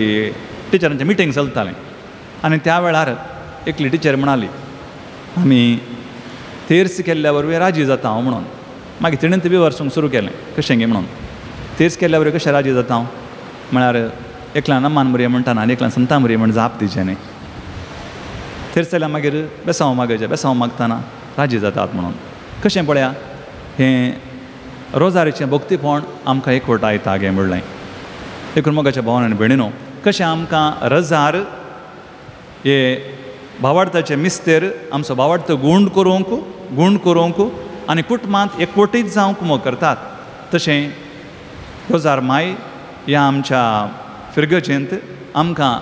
टिचरांचें मिटींग चलतालें आनी त्या वेळार एकली टिचर म्हणाली आमी तेर्स केल्ल्या वरवीं राजी जाता हांव म्हणून. मागीर तिणें तें विवर्सूंक सुरू केलें कशें गे म्हणून तेर्स केल्ल्या वरवीं कशें राजी जाता हांव म्हळ्यार एकल्यान अम्मान मुरये म्हणटाना आनी एकल्यान संता मुरये म्हण जाप दिचें न्ही. तेर्स जाल्यार मागीर बेसांव मागचें, बेसांव मागतना राजी जातात म्हणून. कशें पळया हें रोजारीचें भक्तीपण आमकां एकवटायता गे म्हणलें. देखून मोगाच्या भावान आनी भयणीनो कशें आमकां रजार हे भावार्थाचे मिस्तेर आमचो भावार्थ गूंड करूंक आनी कुटुंबांत एकवटीत जावंक मोग करतात, तशें रोजार माय ह्या आमच्या फिरगजेंत आमकां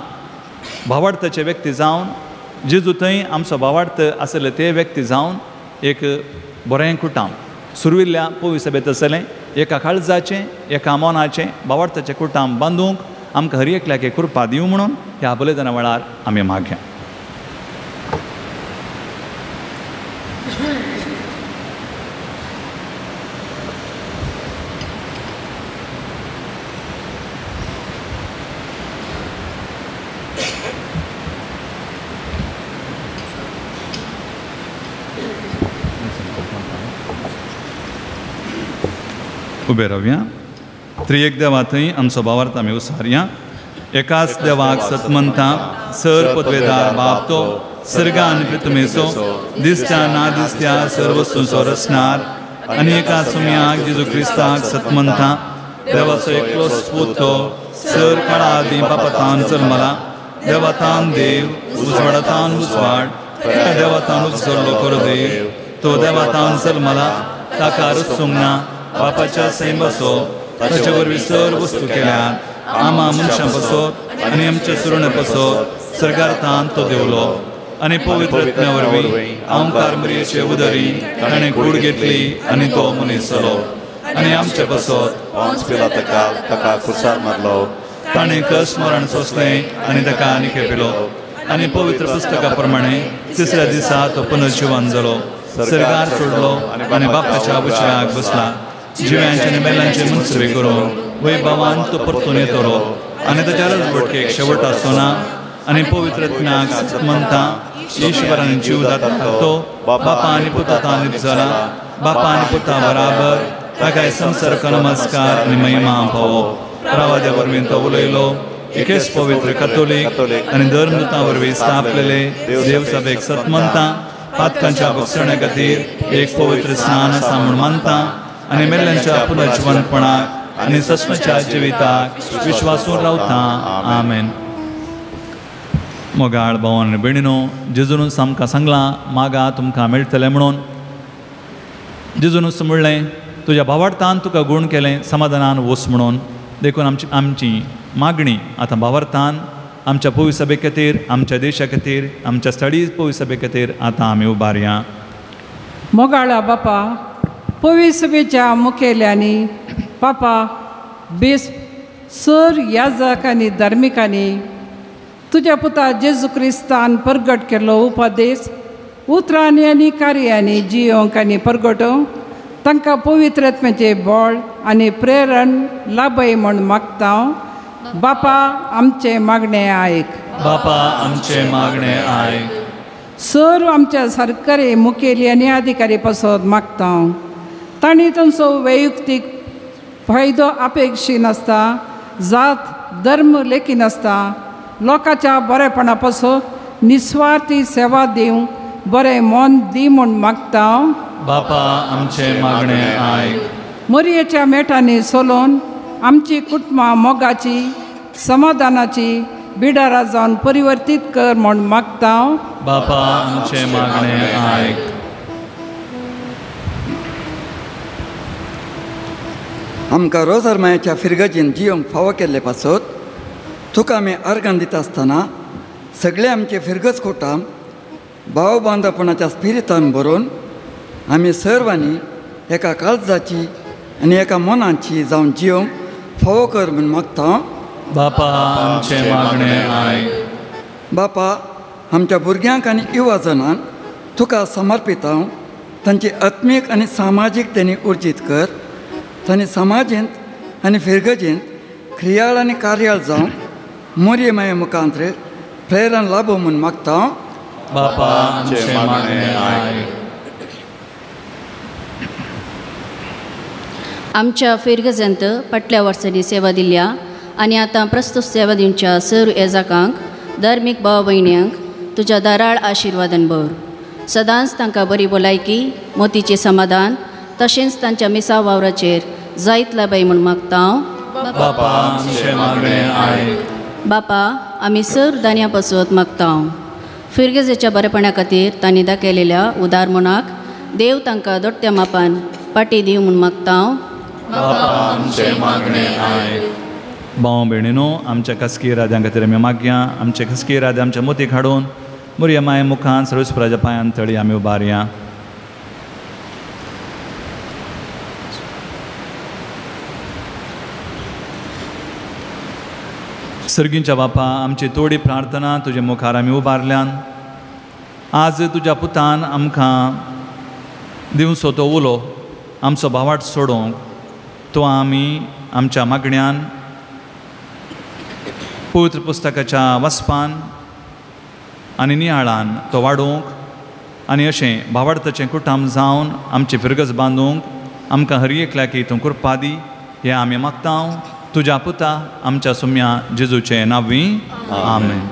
भावार्थाचे व्यक्ती जावन जेजू थंय आमचो भावार्थ आसले ते व्यक्ती जावन एक बरें कुटाम सुरविल्ल्या पवी सभेंत आसलें एका काळजाचें एका मनाचें भावार्थाचें कुटाम बांदूंक आमकां हर एकल्याक एक कृपा दिवं म्हणून ह्या बलिदाना वेळार आमी मागया. उबे रावया. त्रिएक देवा थंय आमचो भावार्थ आमी उसारया. एकाच देवाक सतमंता सर पदवेदार बाप तो सर्गा आनी पृथ्वीचो दिसत्या ना दिसत्या सर्व वस्तूंचो रचणार आनी एका सुम्याक जेजू क्रिस्ताक सतमंता देवाचो एकलो पूत तो सर काळा आदीं बापातान जल्मला देवातान देव उजवाडातान उजवाड त्या देवातान उपजल्लो खरो देव तो देवातान जल्मला ताका रचूंक ना बापाच्या सैमाचो ताचे वरवीं सर वस्तू केल्यात आमा मनशां पसत आनी आमच्या सुरणे पसत सर्गार्थान तो देवलो आनी पवित्र आत्म्या वरवीं आमकार मरियेचे उदरी ताणें कूड घेतली आनी तो मनीस जालो आनी आमचे पसत पोन्स पिलाताक ताका खुर्सार मारलो ताणें कश्ट मरण सोंसलें आनी ताका आनी खेपिलो आनी पवित्र पुस्तका प्रमाणे तिसऱ्या दिसा तो पुनर्जिवन जालो सर्गार सोडलो आनी बापाच्या उजव्याक बसला जिव्यांचे आनी मेल्यांचे मुनसबी करून वैभवान तो परतून येतलो आनी ताच्या रजवटकेक शेवट आसचो ना आनी पवित्र आत्म्याक म्हणटा ईश्वरान जीव दाता तो बापा आनी पुता जाला बापा आनी पुता बराबर ताका संसर्ग नमस्कार आनी महिमा फावो. रावाद्या वरवीं तो उलयलो एकेच पवित्र कथोलीक आनी धर्मदूतां वरवीं स्थापलेले देवसभेक सतमंता पातकांच्या बक्षण्या खातीर एक पवित्र स्नान आसा म्हूण मानता आनी मेल्ल्यांच्या पुनर्जिवनपणाक आनी सस्मच्या जिविताक विश्वासून रावता. आमेन. मोगाळ भावान आनी भयणीनो जेजूनच आमकां सांगलां मागा तुमकां मेळटलें म्हणून. जेजूनच म्हणलें तुज्या भावार्थान तुका गूण केलें समाधानान वच म्हणून. देखून आमची आमची मागणी आतां भावार्थान आमच्या पवी सभे खातीर आमच्या देशा खातीर आमच्या स्थळीय पवी सभे खातीर आतां आमी उबारया. मोगाळा बापा पवी सभेच्या मुखेल्यांनी पापा बेस सर याजक आनी धार्मिकांनी तुज्या पुता जेजू क्रिस्तान परगट केल्लो उपदेश उतरांनी आनी कार्यांनी जियोंक आनी परगटोवंक तांकां पवित्र आत्म्याचें बळ आनी प्रेरण लाभय म्हूण मागता. बापा आमचें मागणें आयक. बापा आमचें मागणें आयक. सर आमच्या सरकारी मुखेली आनी अधिकारी पासत मागता तांणी तांचो वैयक्तीक फायदो अपेक्षी नासता जात धर्म लेखी नासता लोकांच्या बरेपणा पासत निस्वार्थी सेवा दिवंक बरें मन दी म्हूण मागता. बापा आमचें मागणें आयक. मोरयेच्या मेटांनी सोलोवन आमची कुटुंबां मोगाची समाधानाची बिडारा जावन परिवर्तीत कर म्हूण मागता. बापा आमचें मागणें आयक. आमकां रोजार मायाच्या फिरगजेन जियोंक फावो केल्ले पासत तुका आमी अर्गान दिता आसतना सगळे आमचे फिरगज कोटां भाव बांदपणाच्या स्पिरितान भरून आमी सर्वांनी एका काळजाची आनी एका मनाची जावन जिवंक फावो कर म्हूण मागता. बापा आमचें मागणें आयक. बापा आमच्या भुरग्यांक आनी युवा जणांक तुका समर्पिता. तांची आत्मीक आनी सामाजीक तेणी उर्जीत कर. तांणी समाजेंत आनी फिरगजेंत क्रियाळ आनी कार्याळ जावंक मोरये माये मुखांत्र प्रेरण लाभो म्हूण मागता. बापा आमचें मागणें आयक. आमच्या फिरगजेंत फाटल्या वर्सांनी सेवा दिल्या आनी आतां प्रस्तुत सेवा दिवच्या सर येजाकांक धार्मीक भाव भयण्यांक तुज्या दाराळ आशिर्वादान भर. सदांच तांकां बरी भलायकी मोतीचें समाधान तशेंच तांच्या मिसा वावराचेर जायत लाबाय म्हूण मागता. बापा आमचें मागणें आयक. बापा आमी सर दान्या पासत मागता. फिरगेजेच्या बरेपणा खातीर तांणी दाखयलेल्या उदार मनाक देव तांकां दोट्ट्या मापान पाटी दिवं म्हूण मागता. बापा आमचें मागणें आयक. भाव भयणीनो आमच्या खासगी इराद्यां खातीर आमी मागया. आमचे खासगी इरादे आमच्या मोतीक हाडून मोरया माये मुखान सर्वेस्पराच्या पांयान तळी आमी उबारया. सर्गींच्या बापा आमची थोडी प्रार्थना तुजे मुखार आमी उबारल्यान. आज तुज्या पुतान आमकां दिवचो तो उलो आमचो भावाट सोडोवंक तो आमी आमच्या मागण्यान पवित्र पुस्तकाच्या वाचपान आनी नियाळान तो वाडोवंक आनी अशें भावार्थाचें कुटाम जावन आमची फिरगज बांदूंक आमकां हर एकल्याक तूं कृपा दी हें आमी मागता. तुज्या पुता आमच्या सुम्या जेजूचें नांवी आमेन.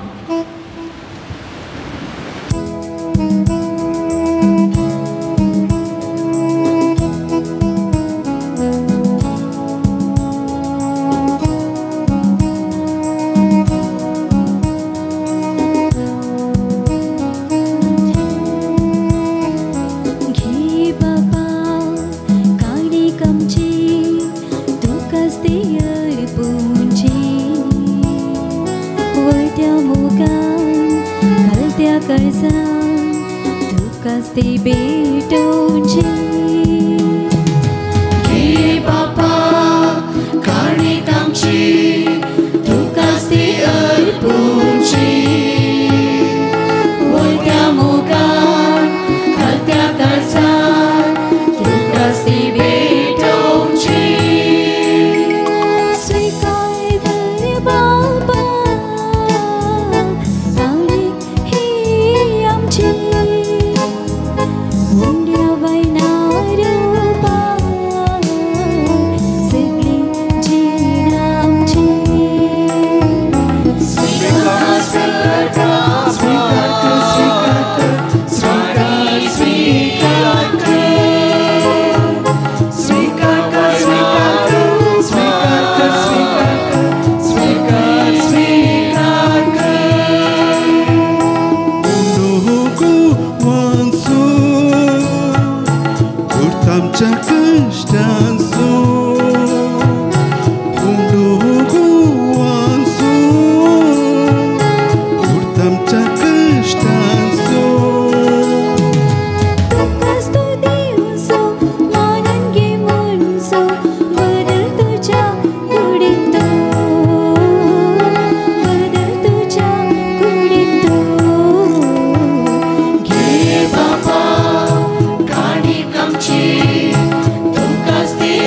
Bye.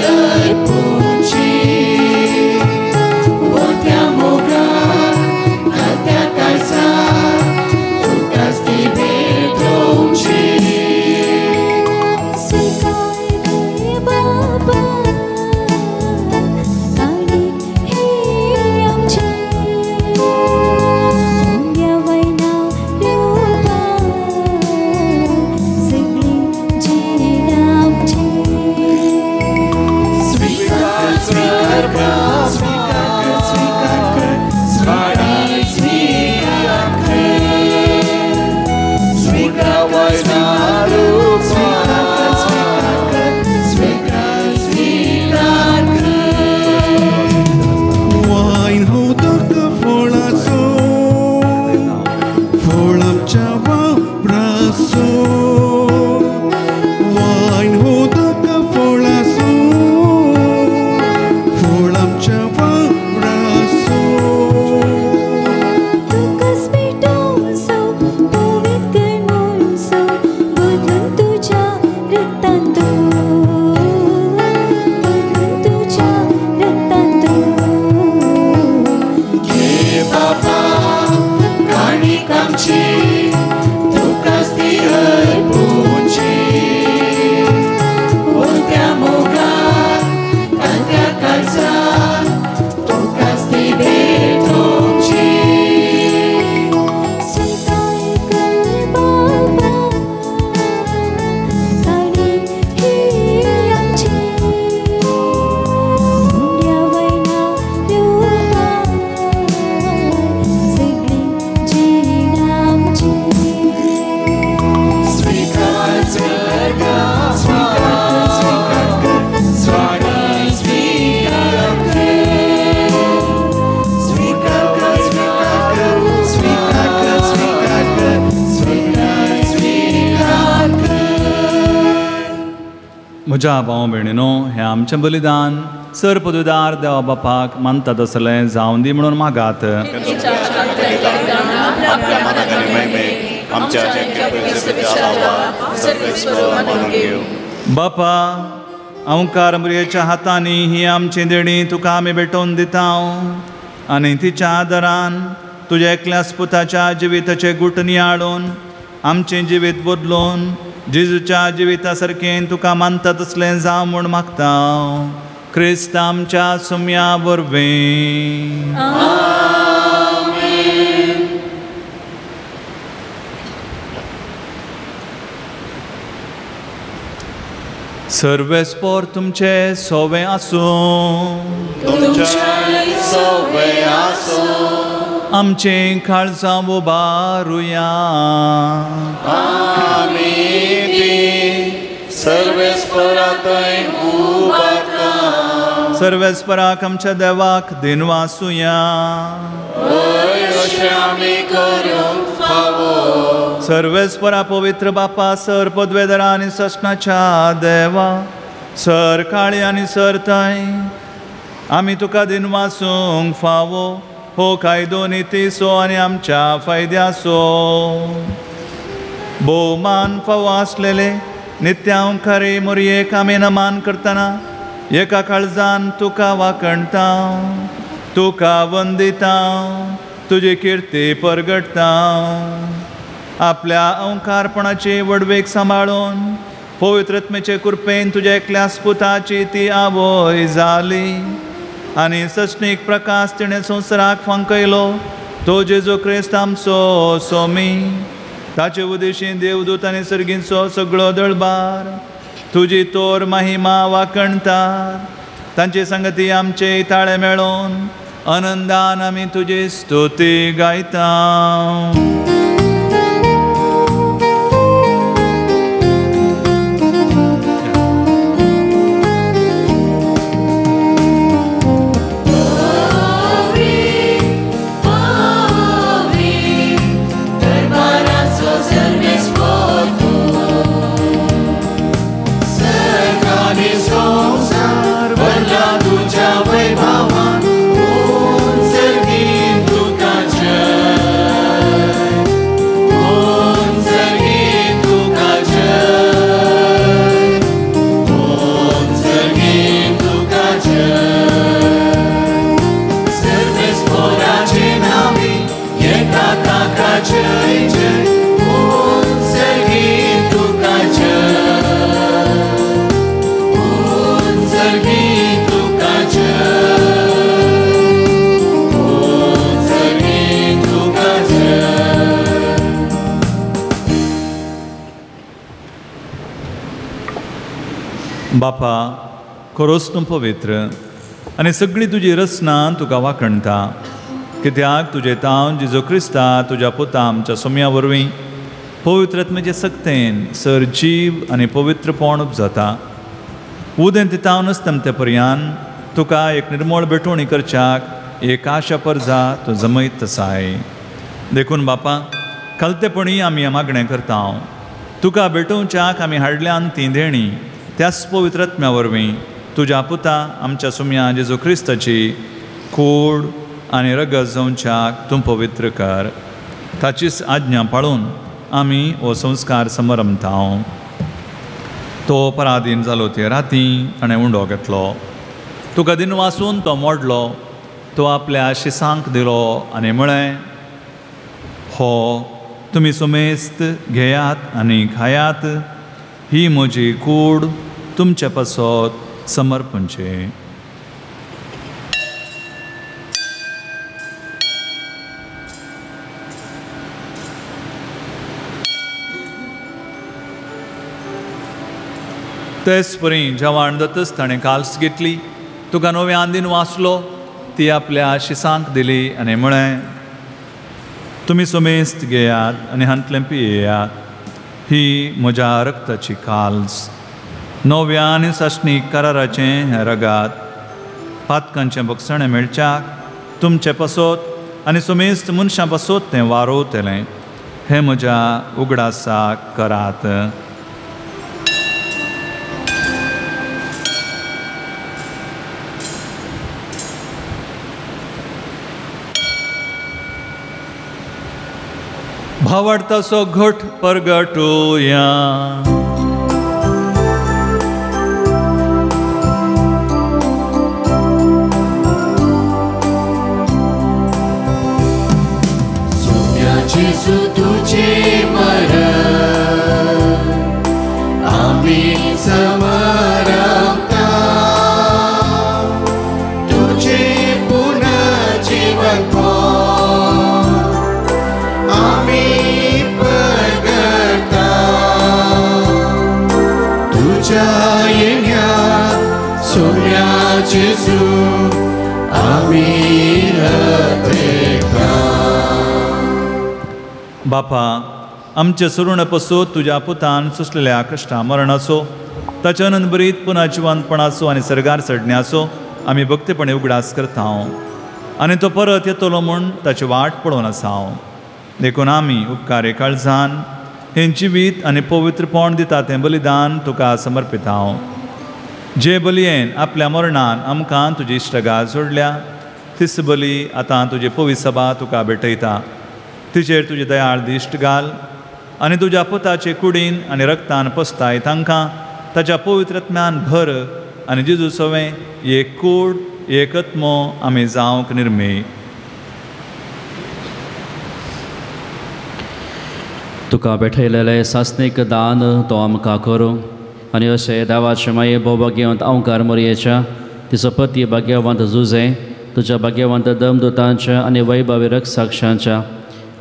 म्हज्या भाव भयणीनो, हें आमचें बलिदान सर पदवीदार देवा बापाक मानता तसलें जावन दी म्हणून मागात. बापा, अंकार मुरयेच्या हातांनी ही आमची देणी तुका आमी भेटोवन दिता आनी तिच्या आदारान तुज्या एकल्याच पुताच्या जिविताचे गुट नियाळून आमचें जिवीत बदलून जेजूच्या जिविता सारकें तुका मानता तसलें जावं म्हूण मागता. क्रिस्त आमच्या सुम्या वरवीं. सर्वेस्पोर तुमचे सोवे आसूं, आमचें काळजां उबारुया. सर्वेस्पराक आमच्या देवाक दिनवासुया. सर्वेस्परा पवित्र बापा, सर पदवेदरा आनी ससनाच्या देवा, सर काळी आनी सर ताई, आमी तुका दिनवासूंक फावो हो कायदो नितीचो आनी आमच्या फायद्याचो. भोवमान फावो आसलेले नित्यांकारी मोरयेक आमी नमान करतना एका काळजान तुका वाकणता, तुका वंदिता, तुजी किर्ती परगटता. आपल्या अंकारपणाची वडवेक सांबाळून पवित्रत्मेचे कृपेन तुज्या एकल्याच पुताची ती आवय जाली आनी सचनीक प्रकाश तिणें संवसाराक फांकयलो. तो जेजू क्रिस्त आमचो सोमी. ताचे उदेशी देवदूत आनी सर्गींचो सगळो दळबार तुजी तोर महिमा वाकणता. तांचे संगती आमचे ताळे मेळोवन आनंदान आमी तुजी स्तुती गायता. बापा, खरोच तूं पवित्र आनी सगळी तुजी रचना तुका वाखणता, कित्याक तुजे तावन जेजू क्रिस्ता तुज्या पुता आमच्या सोम्या वरवीं पवित्रत्मेचे सक्तेन सर जीव आनी पवित्रपण उपजाता. उदें तितावनच तमते पर्यान तुका एक निर्मळ भेटवणी करच्याक एक आशा परजा तूं जमयत आसाय. देखून बापा, खालतेपणी आमी मागणें करता, तुका भेटोवच्याक आमी हाडल्यान ती देणी त्याच पवित्रत्म्या वरवीं तुज्या पुता आमच्या सुम्या जेजू क्रिस्ताची कूड आनी रगत जावच्याक तूं पवित्र कर. ताचीच आज्ञा पाळून आमी हो संस्कार समरमता. तो पराधीन जालो ते राती ताणें उंडो घेतलो, तुका दिनवासून तो मोडलो, तो आपल्या शिसांक दिलो आनी म्हळें, हो तुमी सुमेस्त घेयात आनी खायात, ही म्हजी कूड तुमचे पासत समर्पणचे. तेच परी जेवण जातच ताणें काल्स घेतली, तुका नव्यान दिन वाचलो, ती आपल्या शिसांक दिली आनी म्हळें, तुमी सुमेस्त घेयात आनी हांतलें पियेयात, ही म्हज्या रक्ताची काल्स, नव्या आनी सासणीक कराराचें हें रगात, पातकांचें बक्षणें मेळच्याक तुमचे पासत आनी सुमेस्त मनशां पासत तें वारोवतलें, हें म्हज्या उगडासाक करात. भावार्थाचो घट परगटुया. जेजू तुझे मरण आमी समरता, तुझे पुनर्जीवन आमी परगता, तुझ्या येण्या सोम्या जेजू आमी हतेका. बापा आमचे सरुण पसून तुज्या पुतान सोंसलेल्या कश्टा मरणाचो ताच्या अनंतभरीत पुनः जिवंतपणाचो आनी सर्गार चडण्याचो आमी भक्तीपणे उगडास करता आनी तो परत येतलो म्हूण ताची वाट पळोवन आसा. देखून आमी उपकारे काळजान हें जिवीत आनी पवित्रपण दिता तें बलिदान तुका समर्पिता. जे बलयेन आपल्या मरणान आमकां तुजी इश्टगात जोडल्या तीच बली आतां तुजी पवित्र सभा तुका भेटयता. तिचेर तुजी दयाळ दिश्ट घाल आनी तुज्या पुताचे कुडीन आनी रक्तान पसताय तांकां ताच्या पवित्र आत्म्यान भर आनी जेजू सवें एक कूड एक आत्मो आमी जावंक निर्मे. तुका भेटयलेलें सासणीक दान तो आमकां करूं आनी अशें देवाचे माये भोवभाग्यवंत अंवकार मोरयेच्या तिचो पती भाग्यवंत जुझे तुज्या भाग्यवंत दमदुतांच्या आनी वैभवी रक्षाक्षांच्या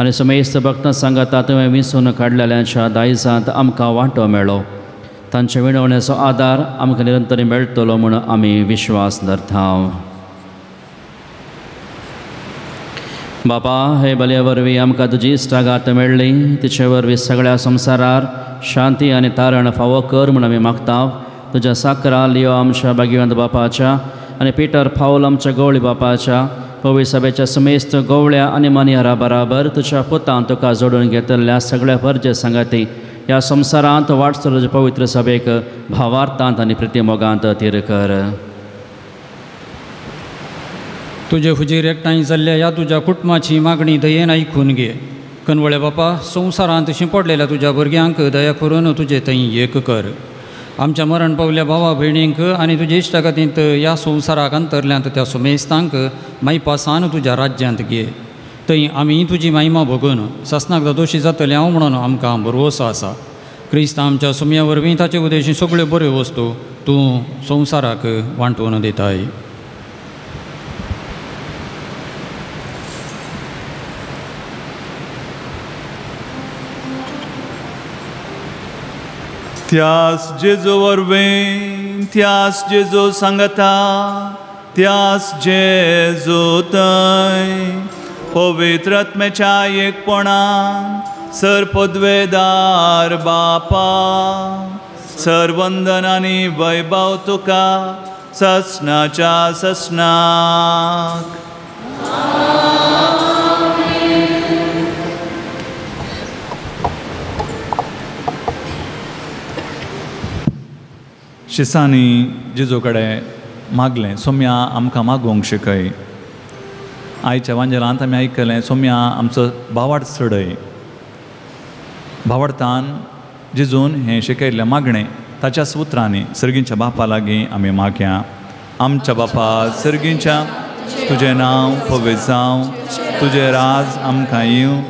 आनी समेस्त भक्तां सांगाता तुवें विंचून काडलेल्यांच्या दायजांत आमकां वांटो मेळ्ळो. तांच्या विणवण्याचो आदार आमकां निरंतर मेळटलो म्हूण आमी विश्वास धरता. बापा हे बलये वरवीं आमकां तुजी इश्टागात मेळ्ळी तिचे वरवीं सगळ्या संवसारार शांती आनी तारण फावो कर म्हूण आमी मागता. तुज्या साकरा लियो आमच्या भाग्यवंत बापाच्या आनी पिटर फावल आमच्या गवळी बापाच्या पवित्र सभेच्या समेस्त गवळ्या आनी मानयारा बराबर तुज्या पुतान तुका जोडून घेतल्या सगळ्या फर्जे सांगाती ह्या संवसारांत वाटचो पवित्र सभेक भावार्थांत आनी प्रितीमोगांत थीर कर. तुजे हुजीर एकठांय जाल्ल्या ह्या तुज्या कुटुंबाची मागणी दयेन आयकून घे. कनवळे बापा संवसारांत शिंपडलेल्या तुज्या भुरग्यांक दया करून तुजे थंय एक कर. आमच्या मरण पावल्या भावा भयणींक आनी तुजे इश्टागतींत ह्या संवसाराक अंतरल्यांत त्या सुमेस्तांक मायपासान तुज्या राज्यांत घे. थंय आमी तुजी महिमा भोगून सासणाक दोशी जातले हांव म्हणून आमकां भरवसो आसा. क्रिस्त आमच्या सुमया वरवीं ताचे उदेशी सगळ्यो बऱ्यो वस्तू तूं संवसाराक वांटून दिताय. त्यास जेजू वरवीं त्यास जेजू सांगता त्यास जेजू थंय पवित्र आत्म्याच्या एकपणान सर पदवेदार बापा सर वंदन आनी वैभव तुका ससनाच्या ससनाक. शिसांनी जेजू कडेन मागलें सोम्या आमकां मागोवंक शिकय. आयच्या वांजेलांत आमी आयकलें सोम्या आमचो भावार्थ चडय. भावार्थान जेजून हें शिकयल्लें मागणें ताच्याच उतरांनी सर्गींच्या बापा लागीं आमी मागया. आमच्या बापा सर्गींच्या तुजें नांव पवित्र जावं, तुजें राज आमकां येवं,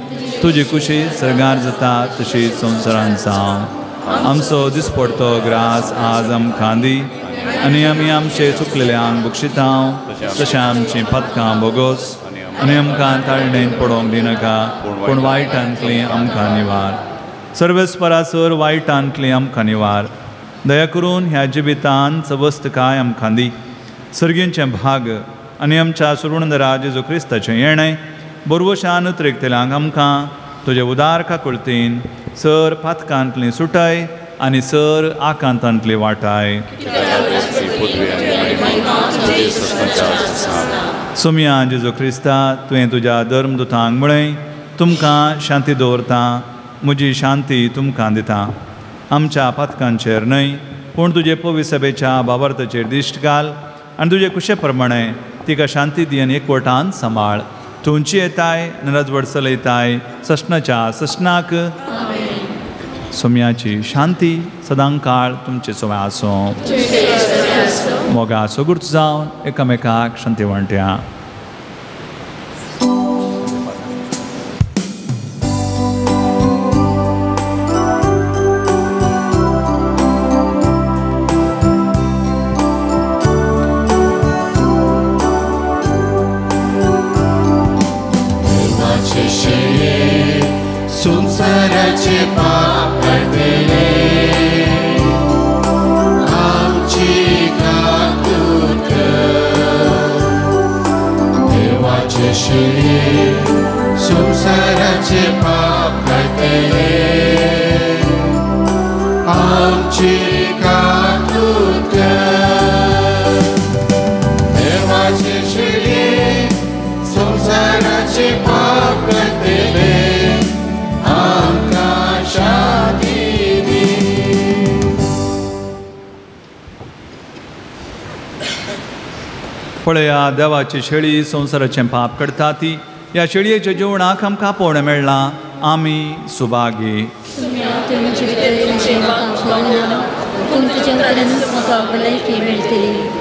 तुजी कुशी सर्गार जाता तशी संवसारांत जावं. आमचो दिसपडतो ग्रास आज आमकां दी आनी आमी आमचे चुकलेल्यांक बक्षिता तशें आमचीं पातकां बोगोस आनी आमकां ताळणेन पडोवंक दिनाका पूण वायटांतली आमकां निवार. सर्वेस्परासर वायटांतली आमकां निवार. दया करून ह्या जिवितान सवस्तकाय आमकां दी. सर्गींचें भाग आनी आमच्या सुरुणंदरा जेजू क्रिस्ताचें येणें बरवशान उतरेकतल्यांक आमकां तुजे उदार काकुळतीन सर पातकांतली सुटाय आनी सर आकांतांतली वाटाय. सोमया जेजू क्रिस्ता तुवें तुज्या धर्मदुतांक म्हळें तुमकां शांती दवरता म्हजी शांती तुमकां दिता. आमच्या पातकांचेर न्हय पूण तुजे पवित्र सभेच्या बाबार्थाचेर दिश्ट घाल आनी तुजे कुशे प्रमाणे तिका शांती दी आनी एकवटान सांबाळ. तुमची येताय नरजवड चलयताय सस्नाच्या सस्नाक. सोम्याची शांती सदां काळ तुमचे सोम्या आसूं. मोगा सोगूर्च जावन एकामेकाक शांती वांट्या. संसाराचे पाप काडटले आमची काकूत कर. देवाचे शेळये संसाराचे पाप काडटले आमची काकूत कर. देवाचे शेळये संसाराचे पाप काडटले आमकां शांती दी. पळया देवाची शेळी संवसाराचें पाप करता ती. ह्या शेळयेच्या जेवणाक आमकां आपोवणें मेळ्ळां. आमी सुभागी. पूण तुज्या उतरानूच म्हाका भलायकी मेळटली.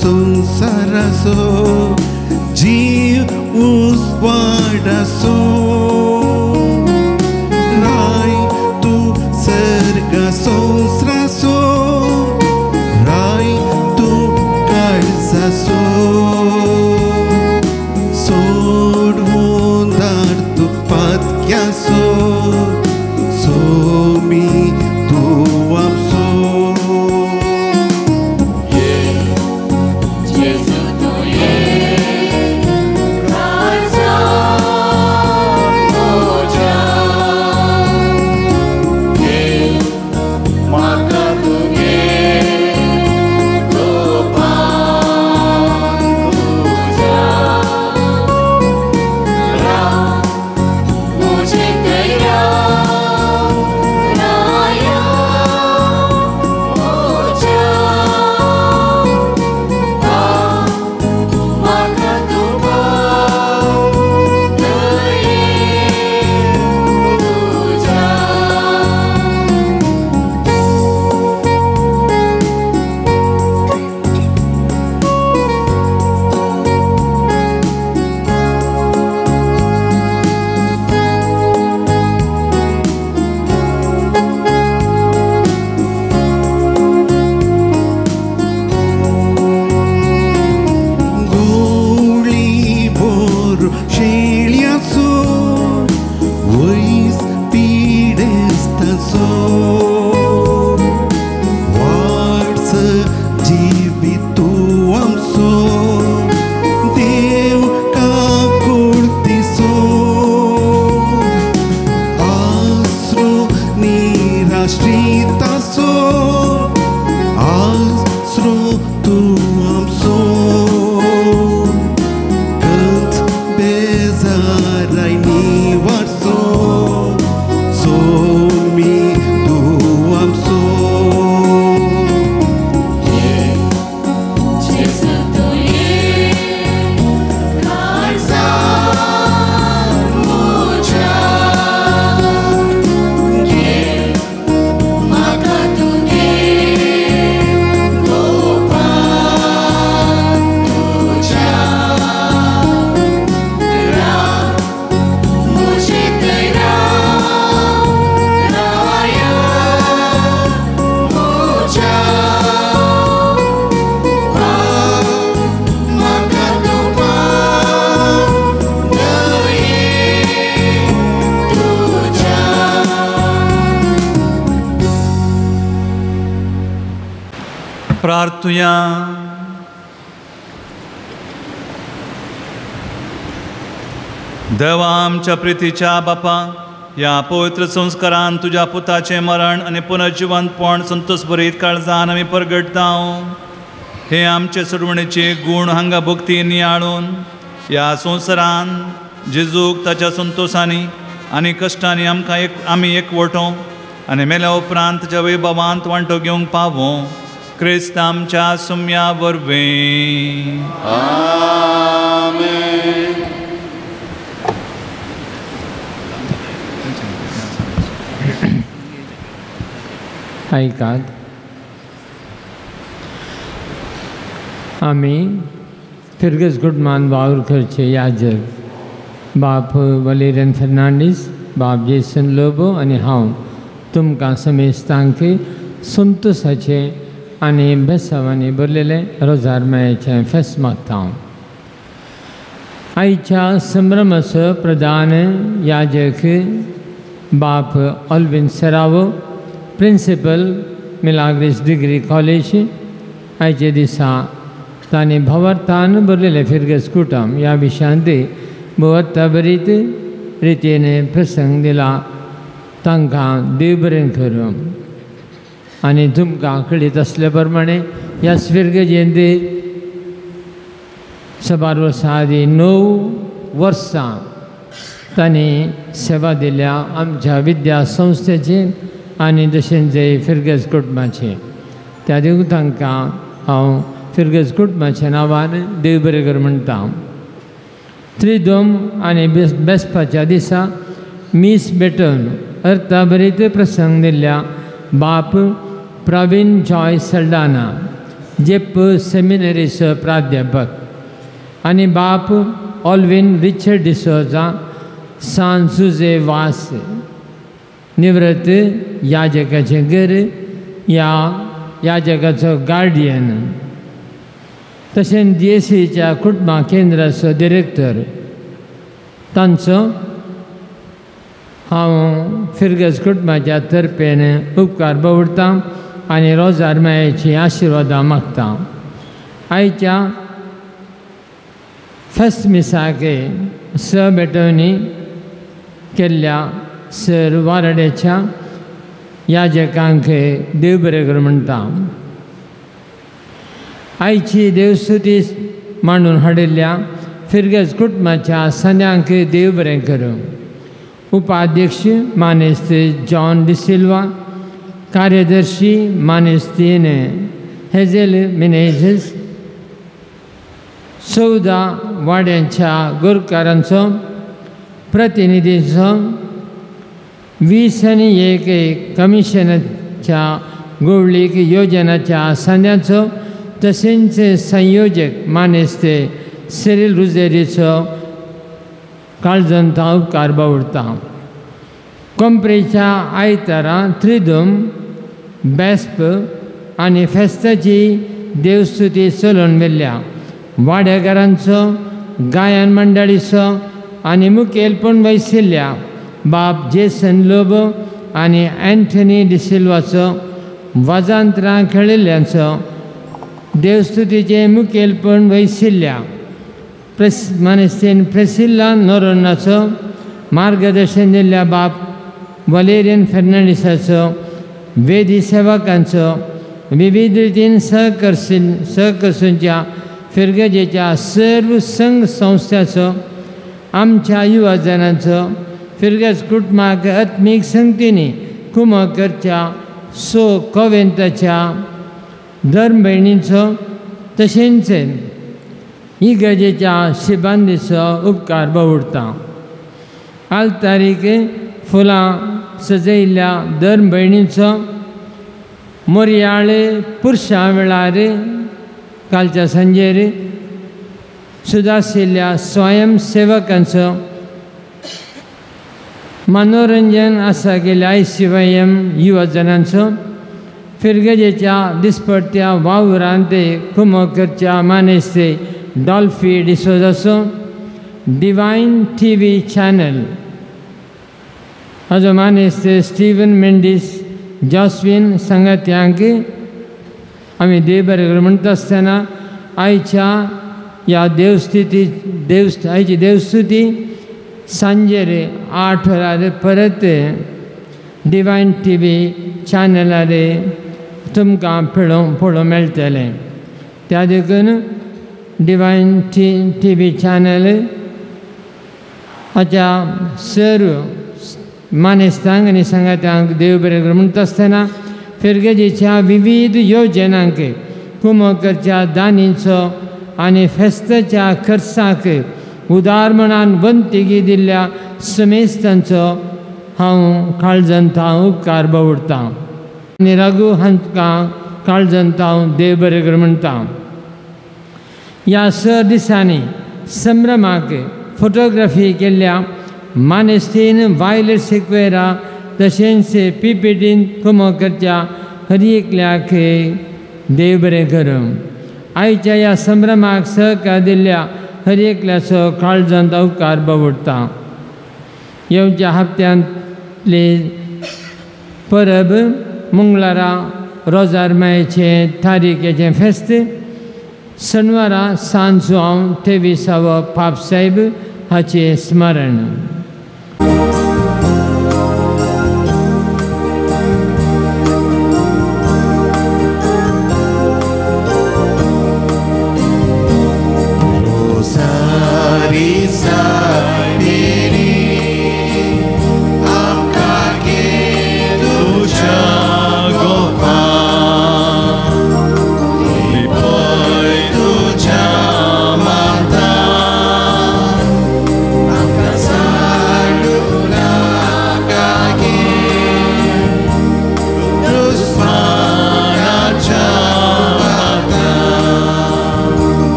संसाराचो जीव उजवाडाचो राय तूं सर्ग संवसाराचो राय तूं काळजाचो सोडून दार तूं पातक्याचो सोमी तूं आमचो. Jesu tu ye, Raja. प्रार्थुया. देवा आमच्या प्रितीच्या बापा, ह्या पवित्र संस्कारान तुज्या पुताचें मरण आनी पुनर्जिवंतपण संतोष भरीत काळजान आमी परगटता. हे आमचे सोडवणेचे गूण हांगा भक्ती नियाळून ह्या संवसारान जेजूक ताच्या संतोशांनी आनी कश्टांनी आमकां एक आमी एकवटो आनी मेल्या उपरांत ताच्या वैभवांत वांटो घेवंक पावो. क्रिस्त आमच्या सुम्या वरवीं. आमेन. आयकात, आमी फिरगज कुटुंबान वावर करचे याजक बाप वलेरियन फेर्नांडीस, बाप जेसन लोबो आनी हांव तुमकां समेस्तांक संतोशाचें आनी बेसावांनी भरलेलें रोजार मायेचें फेस्त मागता. आयच्या संभ्रमाचो प्रधान याजक बाप Alvin Serrao, principal Milagres degree college. आयचे दिसा तांणी भावार्थान बरयलें फिरगज कुटुंब ह्या विशयांत भोवर्थाभरीत रितीन प्रसंग दिला. तांकां देव बरें करूं. आनी तुमकां कळीत आसल्या प्रमाणे ह्या फिरगजेंत साबार वर्सां आदीं 9 वर्सां तांणी सेवा दिल्या आमच्या विद्या संस्थेची आनी तशेंच फिरगज कुटुंबाचे. त्या देखून तांकां हांव फिरगज कुटुंबाच्या नांवान देव बरें कर म्हणटा. त्रिदोम आनी बेसपाच्या दिसा मीस भेटोवन अर्थाभरीत प्रसंग दिल्ल्या बाप प्रवीण जॉय सल्डाना, जेप्प सेमिनरीचो प्राध्यापक, आनी बाप ऑल्विन रिचर्ड डिसोजा, सान सुजे वास, निवृत्त याजकाचें घर ह्या याजकाचो गार्डियन, तशेंच डीएसीच्या कुटुंबा केंद्राचो डिरेक्टर. तांचो हांव फिरगज कुटुंबाच्या तर्फेन उपकार बावडटां आनी रोजार मायेची आशिर्वादां मागता. आयच्या फेस्त मिसाक स भेटवणी केल्ल्या सर वारड्याच्या याजकांक देव बरें कर म्हणटा. आयची देवस्तुती मांडून हाडिल्ल्या फिरगज कुटुंबाच्या सन्यांक देव बरें करूं. उपाध्यक्ष मानेस्त जॉन डिसिल्वा, कार्यदर्शी मानेस्तीन हेझेल मिनेझीस, 14 वाड्यांच्या गोरकारांचो प्रतिनिधींचो, 20 आनी 1 कमिशनाच्या गोवळीक योजनाच्या संद्यांचो, तशेंच संयोजक मानेस्त सिरील रुजेरीचो काळजांत उपकार बावडटा. कोंपरेच्या आयतारा त्रिदोम बेस्प आनी फेस्ताची देवस्तुती चलोवन व्हेल्ल्या वाड्याकारांचो, गायन मंडळीचो आनी मुखेलपण वयशिल्ल्या बाप जेसन लोबो आनी अँथनी डिसिल्वाचो वाजांत्रां खेळिल्ल्यांचो देवस्तुतीचें मुखेलपण वयशिल्ल्या मानेस्तीन प्रेसिल्ला नोरोनाचो मार्गदर्शन दिल्ल्या बाप वलेरियन फेर्नांडीसाचो, वेदी सेवकांचो विविध रितीन सहकर्सूंच्या फिरगजेच्या सर्व संघ संस्थाचो, आमच्या युवाजनांचो फिरगज कुटुंबाक आत्मीक संगतींनी कुमक करच्या सो कोवेंताच्या धर्म भयणींचो तशेंच इगर्जेच्या शिबांदीचो उपकार बावडटा. आल्तारीक फुलां सजयिल्ल्या धर्म भयणींचो मोरयाळे पुरशां वेळार कालच्या सांजेर सुदाशिल्ल्या स्वयंसेवकांचो मनोरंजन आसा गेल्या I C Y M युवजनांचो फिरगजेच्या दिसपट्ट्या वावरांत कुमक करच्या मानेस्ते डॉल्फी डिसोजाचो, डिवायन टी व्ही चॅनल हाजो मानेस्त स्टीवन मेंडीस, जॉस्विन सांगात्यांक आमी देव बरें म्हणटा आसतना आयच्या ह्या देवस्थिती देव आयची देवस्तुती सांजेर 8 वरार परत डिवायन टी व्ही चॅनलार तुमकां पळोवंक मेळटलें. त्या देखून डिवायन टी व्ही चॅनल हाच्या सर्व मानेस्तांक आनी सांगात्यांक देव बरें करूं म्हणटा आसतना फिरगजेच्या विविध योजनांक कुमकरच्या दानीचो आनी फेस्ताच्या खर्चाक उदार मनान वंतिगी दिल्ल्या समेस्तांचो हांव काळजांत हांव उपकार बावडटां आनी राघू हांकां काळजांत हांव देव बरें करूं म्हणटा. ह्या 6 दिसांनी संभ्रमाक फोटोग्राफी केल्ल्या मानेस्तीन वायलेट सिक्वेरा तशेंच पी पी टीन कुमकरच्या हर एकल्याक देव बरें करूं. आयच्या ह्या संभ्रमाक सहकार दिल्ल्या हर एकल्याचो काळजांत उपकार बावडटा. येवच्या हप्त्यांतली परब मंगळारा रोजार मायेचें तारीखेचें फेस्त, शनवारा सांजो हांव 23वो पाप साहेब हाचें स्मरण.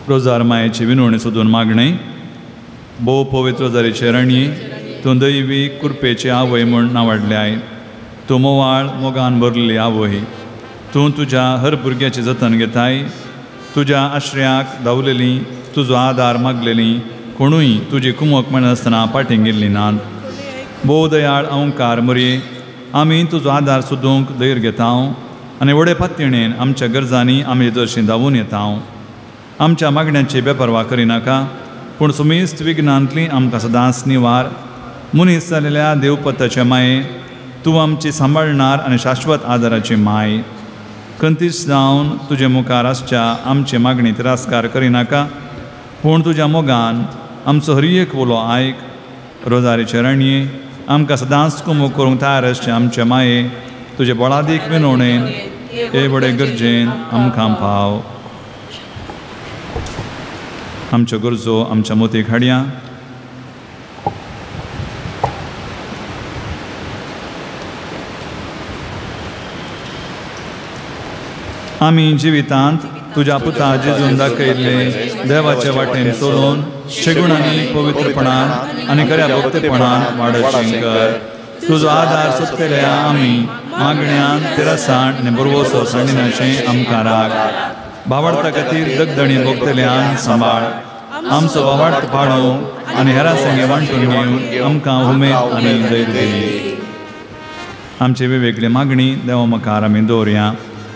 रोजार मायेची विनवणी सोदून मागणें. भोव पवित्र रोजारीचे राणी, तूं दैवी कृपेची आवय म्हूण नावाडल्याय. तूं मोवाळ मोगान भरलेली आवय. तूं तुज्या हर भुरग्याचें जतन घेताय. तुज्या आश्रयाक धांवलेली, तुजो आदार मागलेली कोणूय तुजी कुमक मेळनासतना फाटीं गेल्ली नात. भोव दयाळ अंकार मरये, आमी तुजो आदार सोदूंक धैर्य घेता आनी व्हडे पातयेन आमच्या गरजांनी आमी दर्शी धांवून येता. आमच्या मागण्यांची बेपर्वा करिनाका, पूण सुमेस्त विघ्नांतली आमकां सदांच निवार. मनीस जालेल्या देवपताचे माये, तूं आमची सांबाळणार आनी शाश्वत आदाराची माय. कंतीस जावन तुजे मुखार आसच्या आमचे मागणी तिरस्कार करिनाका, पूण तुज्या मोगान आमचो हर एक उलो आयक. रोजारीचे राणये, आमकां सदांच कुमक करूंक तयार आसचे आमचे माये, तुजे बळादीक विनवणेन हे व्हडे गरजेन आमकां पाव. आमच्यो गरजो आमच्या मोतीक हाडया. आमी जिवितांत तुज्या पुता जेजून दाखयल्ले देवाचे वाटेन चलून शेगुणांनी पवित्रपणान आनी खऱ्या भक्तेपणान वाडचें कर. तुजो आदार सोदतल्या आमी मागण्यान तिरसाण आनी बरवसो सांडिनाचें आमकां राग. भावार्था खातीर दगदणी भोगतल्यान सांबाळ. आमचो भावार्थ पाडोवंक आनी हेरां संगे वांटून घेवन आमकां उमेद आनी धैर्य दी. आमची वेगवेगळी मागणी देवा मुखार आमी दवरया.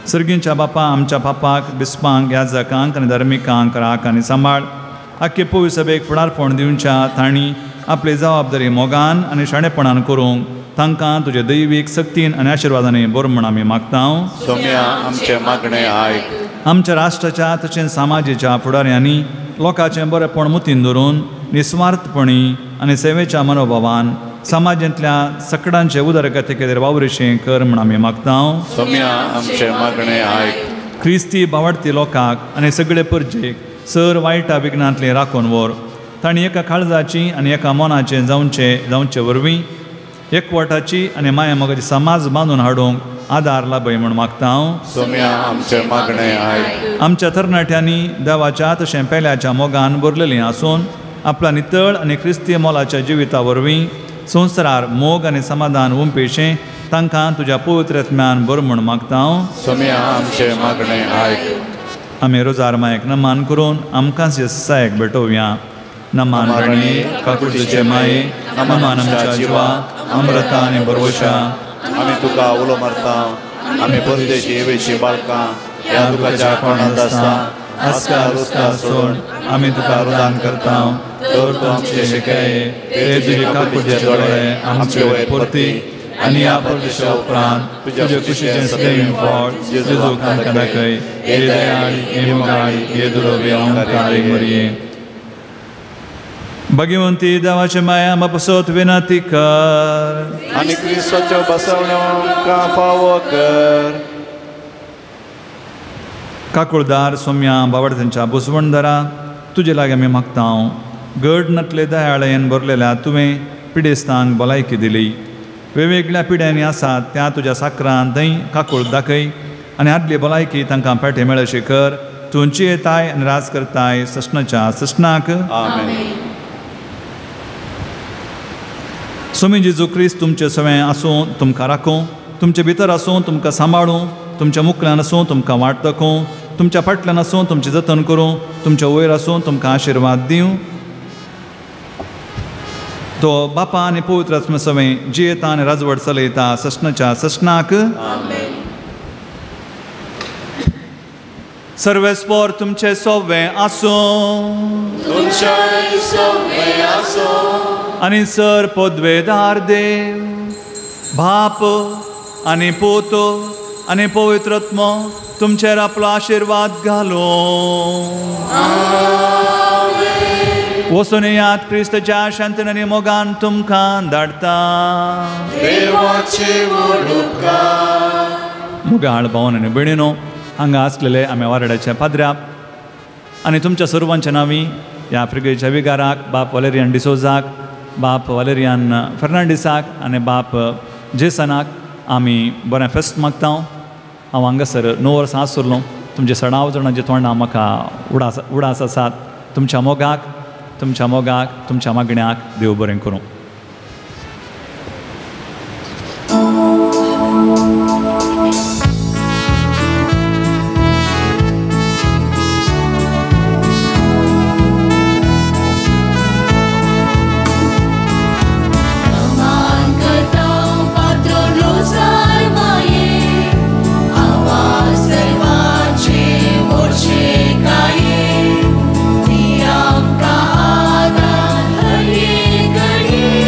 सर्गींच्या बापा, आमच्या पापाक, बिस्पांक, याजकांक आनी धर्मिकांक राख आनी सांबाळ. आख्खे पवित्र सभेक फुडारपण दिवच्या तांणी आपली जबाबदारी मोगान आनी शाणेपणान करूंक तांकां तुजे दैवीक सक्तीन आनी आशिर्वादांनी बरो म्हूण आमी मागता. सोम्या आमचें मागणें आयक. आमच्या राष्ट्राच्या तशेंच समाजेच्या फुडाऱ्यांनी लोकांचें बरेपण मुतीन धरून निस्वार्थपणी आनी सेवेच्या मनोभावान समाजांतल्या सकडांचे उदरगती खातीर वावुरचें कर म्हूण आमी मागता. सोम्या आमचें मागणें आयक. क्रिस्ती बावडती लोकांक आनी सगळे परजेक सर वायटा विघ्नांतलें राखून व्हर. तांणी एका काळजाची आनी एका मनाचें जावचे वरवीं एकवटाची आनी माया मोगाची समाज बांदून हाडूंक आदार लाभय म्हूण मागता. सोम्या आमचें मागणें आयक. आमच्या तरणाट्यांनी देवाच्या तशें पेल्याच्या मोगान भरलेलीं आसून आपल्या नितळ आनी क्रिस्ती मोलाच्या जिविता वरवीं संवसारार मोग आनी समाधान उमपेशें तांकां तुज्या पवित्र आत्म्यान बरो म्हूण मागता. सोम्या आमचें मागणें आयक. आमी रोजार मायक नमान करून आमकांच येसायक भेटोवया. नमान राणी काकुळतीचे माये, नमान आमच्या जिवा अमृता आनी भरवशा. आमी तुका उलो मारता, आमी परदेशी येवेशी बालकां ह्या तुकाच्या कोणांत आसता आसका रुसका सोड आमी तुका रुदान करता. तर तूं आमचे शिकाय ते तुजे काकुळतीचे दोळे आमचे वयर परती आनी ह्या परदेशा उपरांत तुजे कुशीचें सदैव फळ जेजूक आमकां दाखय. हे दयाळ, हे मोगाळ, हे दुरोबी ओंकारी मरये. भगिवंती देवाचे माया आमकां विनंती कर आनी क्रिस्ताच्या बसवण्यो आमकां फावो कर. काकुळदार सोम्या बावडथांच्या बुसवणदारा तुजे लागीं आमी मागता. गड नातले दयाळेन भरलेल्या तुवें पिडेस्तांक भलायकी दिली. वेगवेगळ्या पिड्यांनी आसात त्या तुज्या साकरान थंय काकूळ दाखय आनी आदली भलायकी तांकां पेटे मेळशी कर. तूं जियेताय आनी राज करताय सस्नाच्या सस्नाक. स्वामी जेजू क्रिस्त तुमचे सवें आसूं तुमकां राखूं, तुमचे भितर आसूं तुमकां सांबाळूं, तुमच्या मुखल्यान आसूं तुमकां वाट दाखोवं, तुमच्या फाटल्यान आसूं तुमचें जतन करूं, तुमच्या वयर आसूं तुमकां आशिर्वाद दिवं. तो बापा आनी पवित्र आत्मा सवें जियेता आनी राजवट चलयता सस्नाच्या सस्नाक. सर्वेस्पोर तुमचे सोवे आसूं आनी सर पदवेदार देव बाप आनी पूत आनी पवित्र आत्मो तुमचेर आपलो आशिर्वाद घालूं. वचून याद क्रिस्तच्या शांतीन आनी मोगान तुमकां धाडटा. मोगाळ भावन आनी भयणीनो, हांगा आसलेले आमी वारड्याच्या पाद्र्याप आनी तुमच्या सर्वांच्या नांवी ह्या आफ्रिकेच्या विगाराक बाप वालेरियन डिसोजाक, बाप वालेरियन फेर्नांडीसाक आनी बाप जेसनाक आमी बरें फेस्त मागता. हांव हांगासर 9 वर्सां आसुरलो. तुमचे सडाव जाणांचे तोंडां म्हाका उडास आसात. तुमच्या मोगाक, तुमच्या मोगाक, तुमच्या मागण्याक देव बरें करूं. Amen.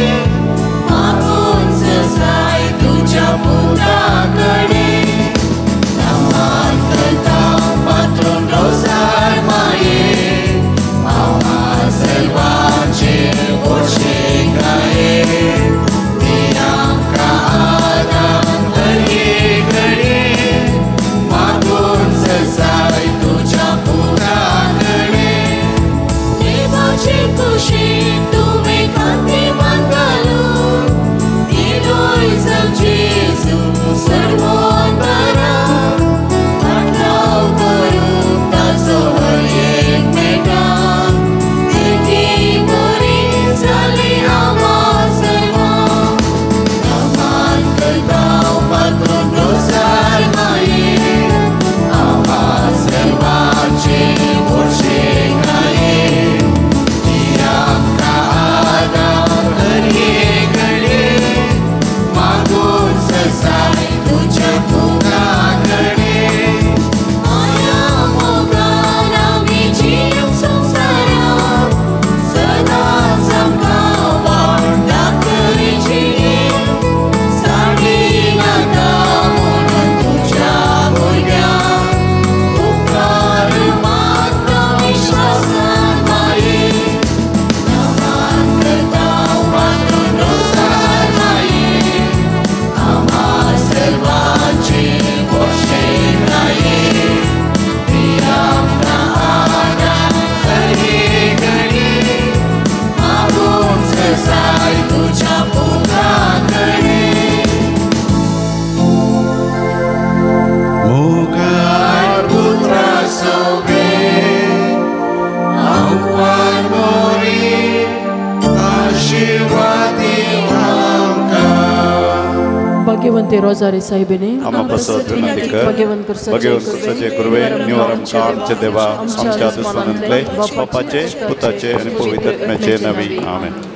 भाग्यवंते रोजारी साहेबिनी आमा पासत विनंती कर. भाग्यवंत भगवंत कुर्वे निवार आमकां आमच्या देवा आमच्या दुस्मानांतले बापाचे पुताचे आनी पवित्र आत्म्याचे नवी. आमेन.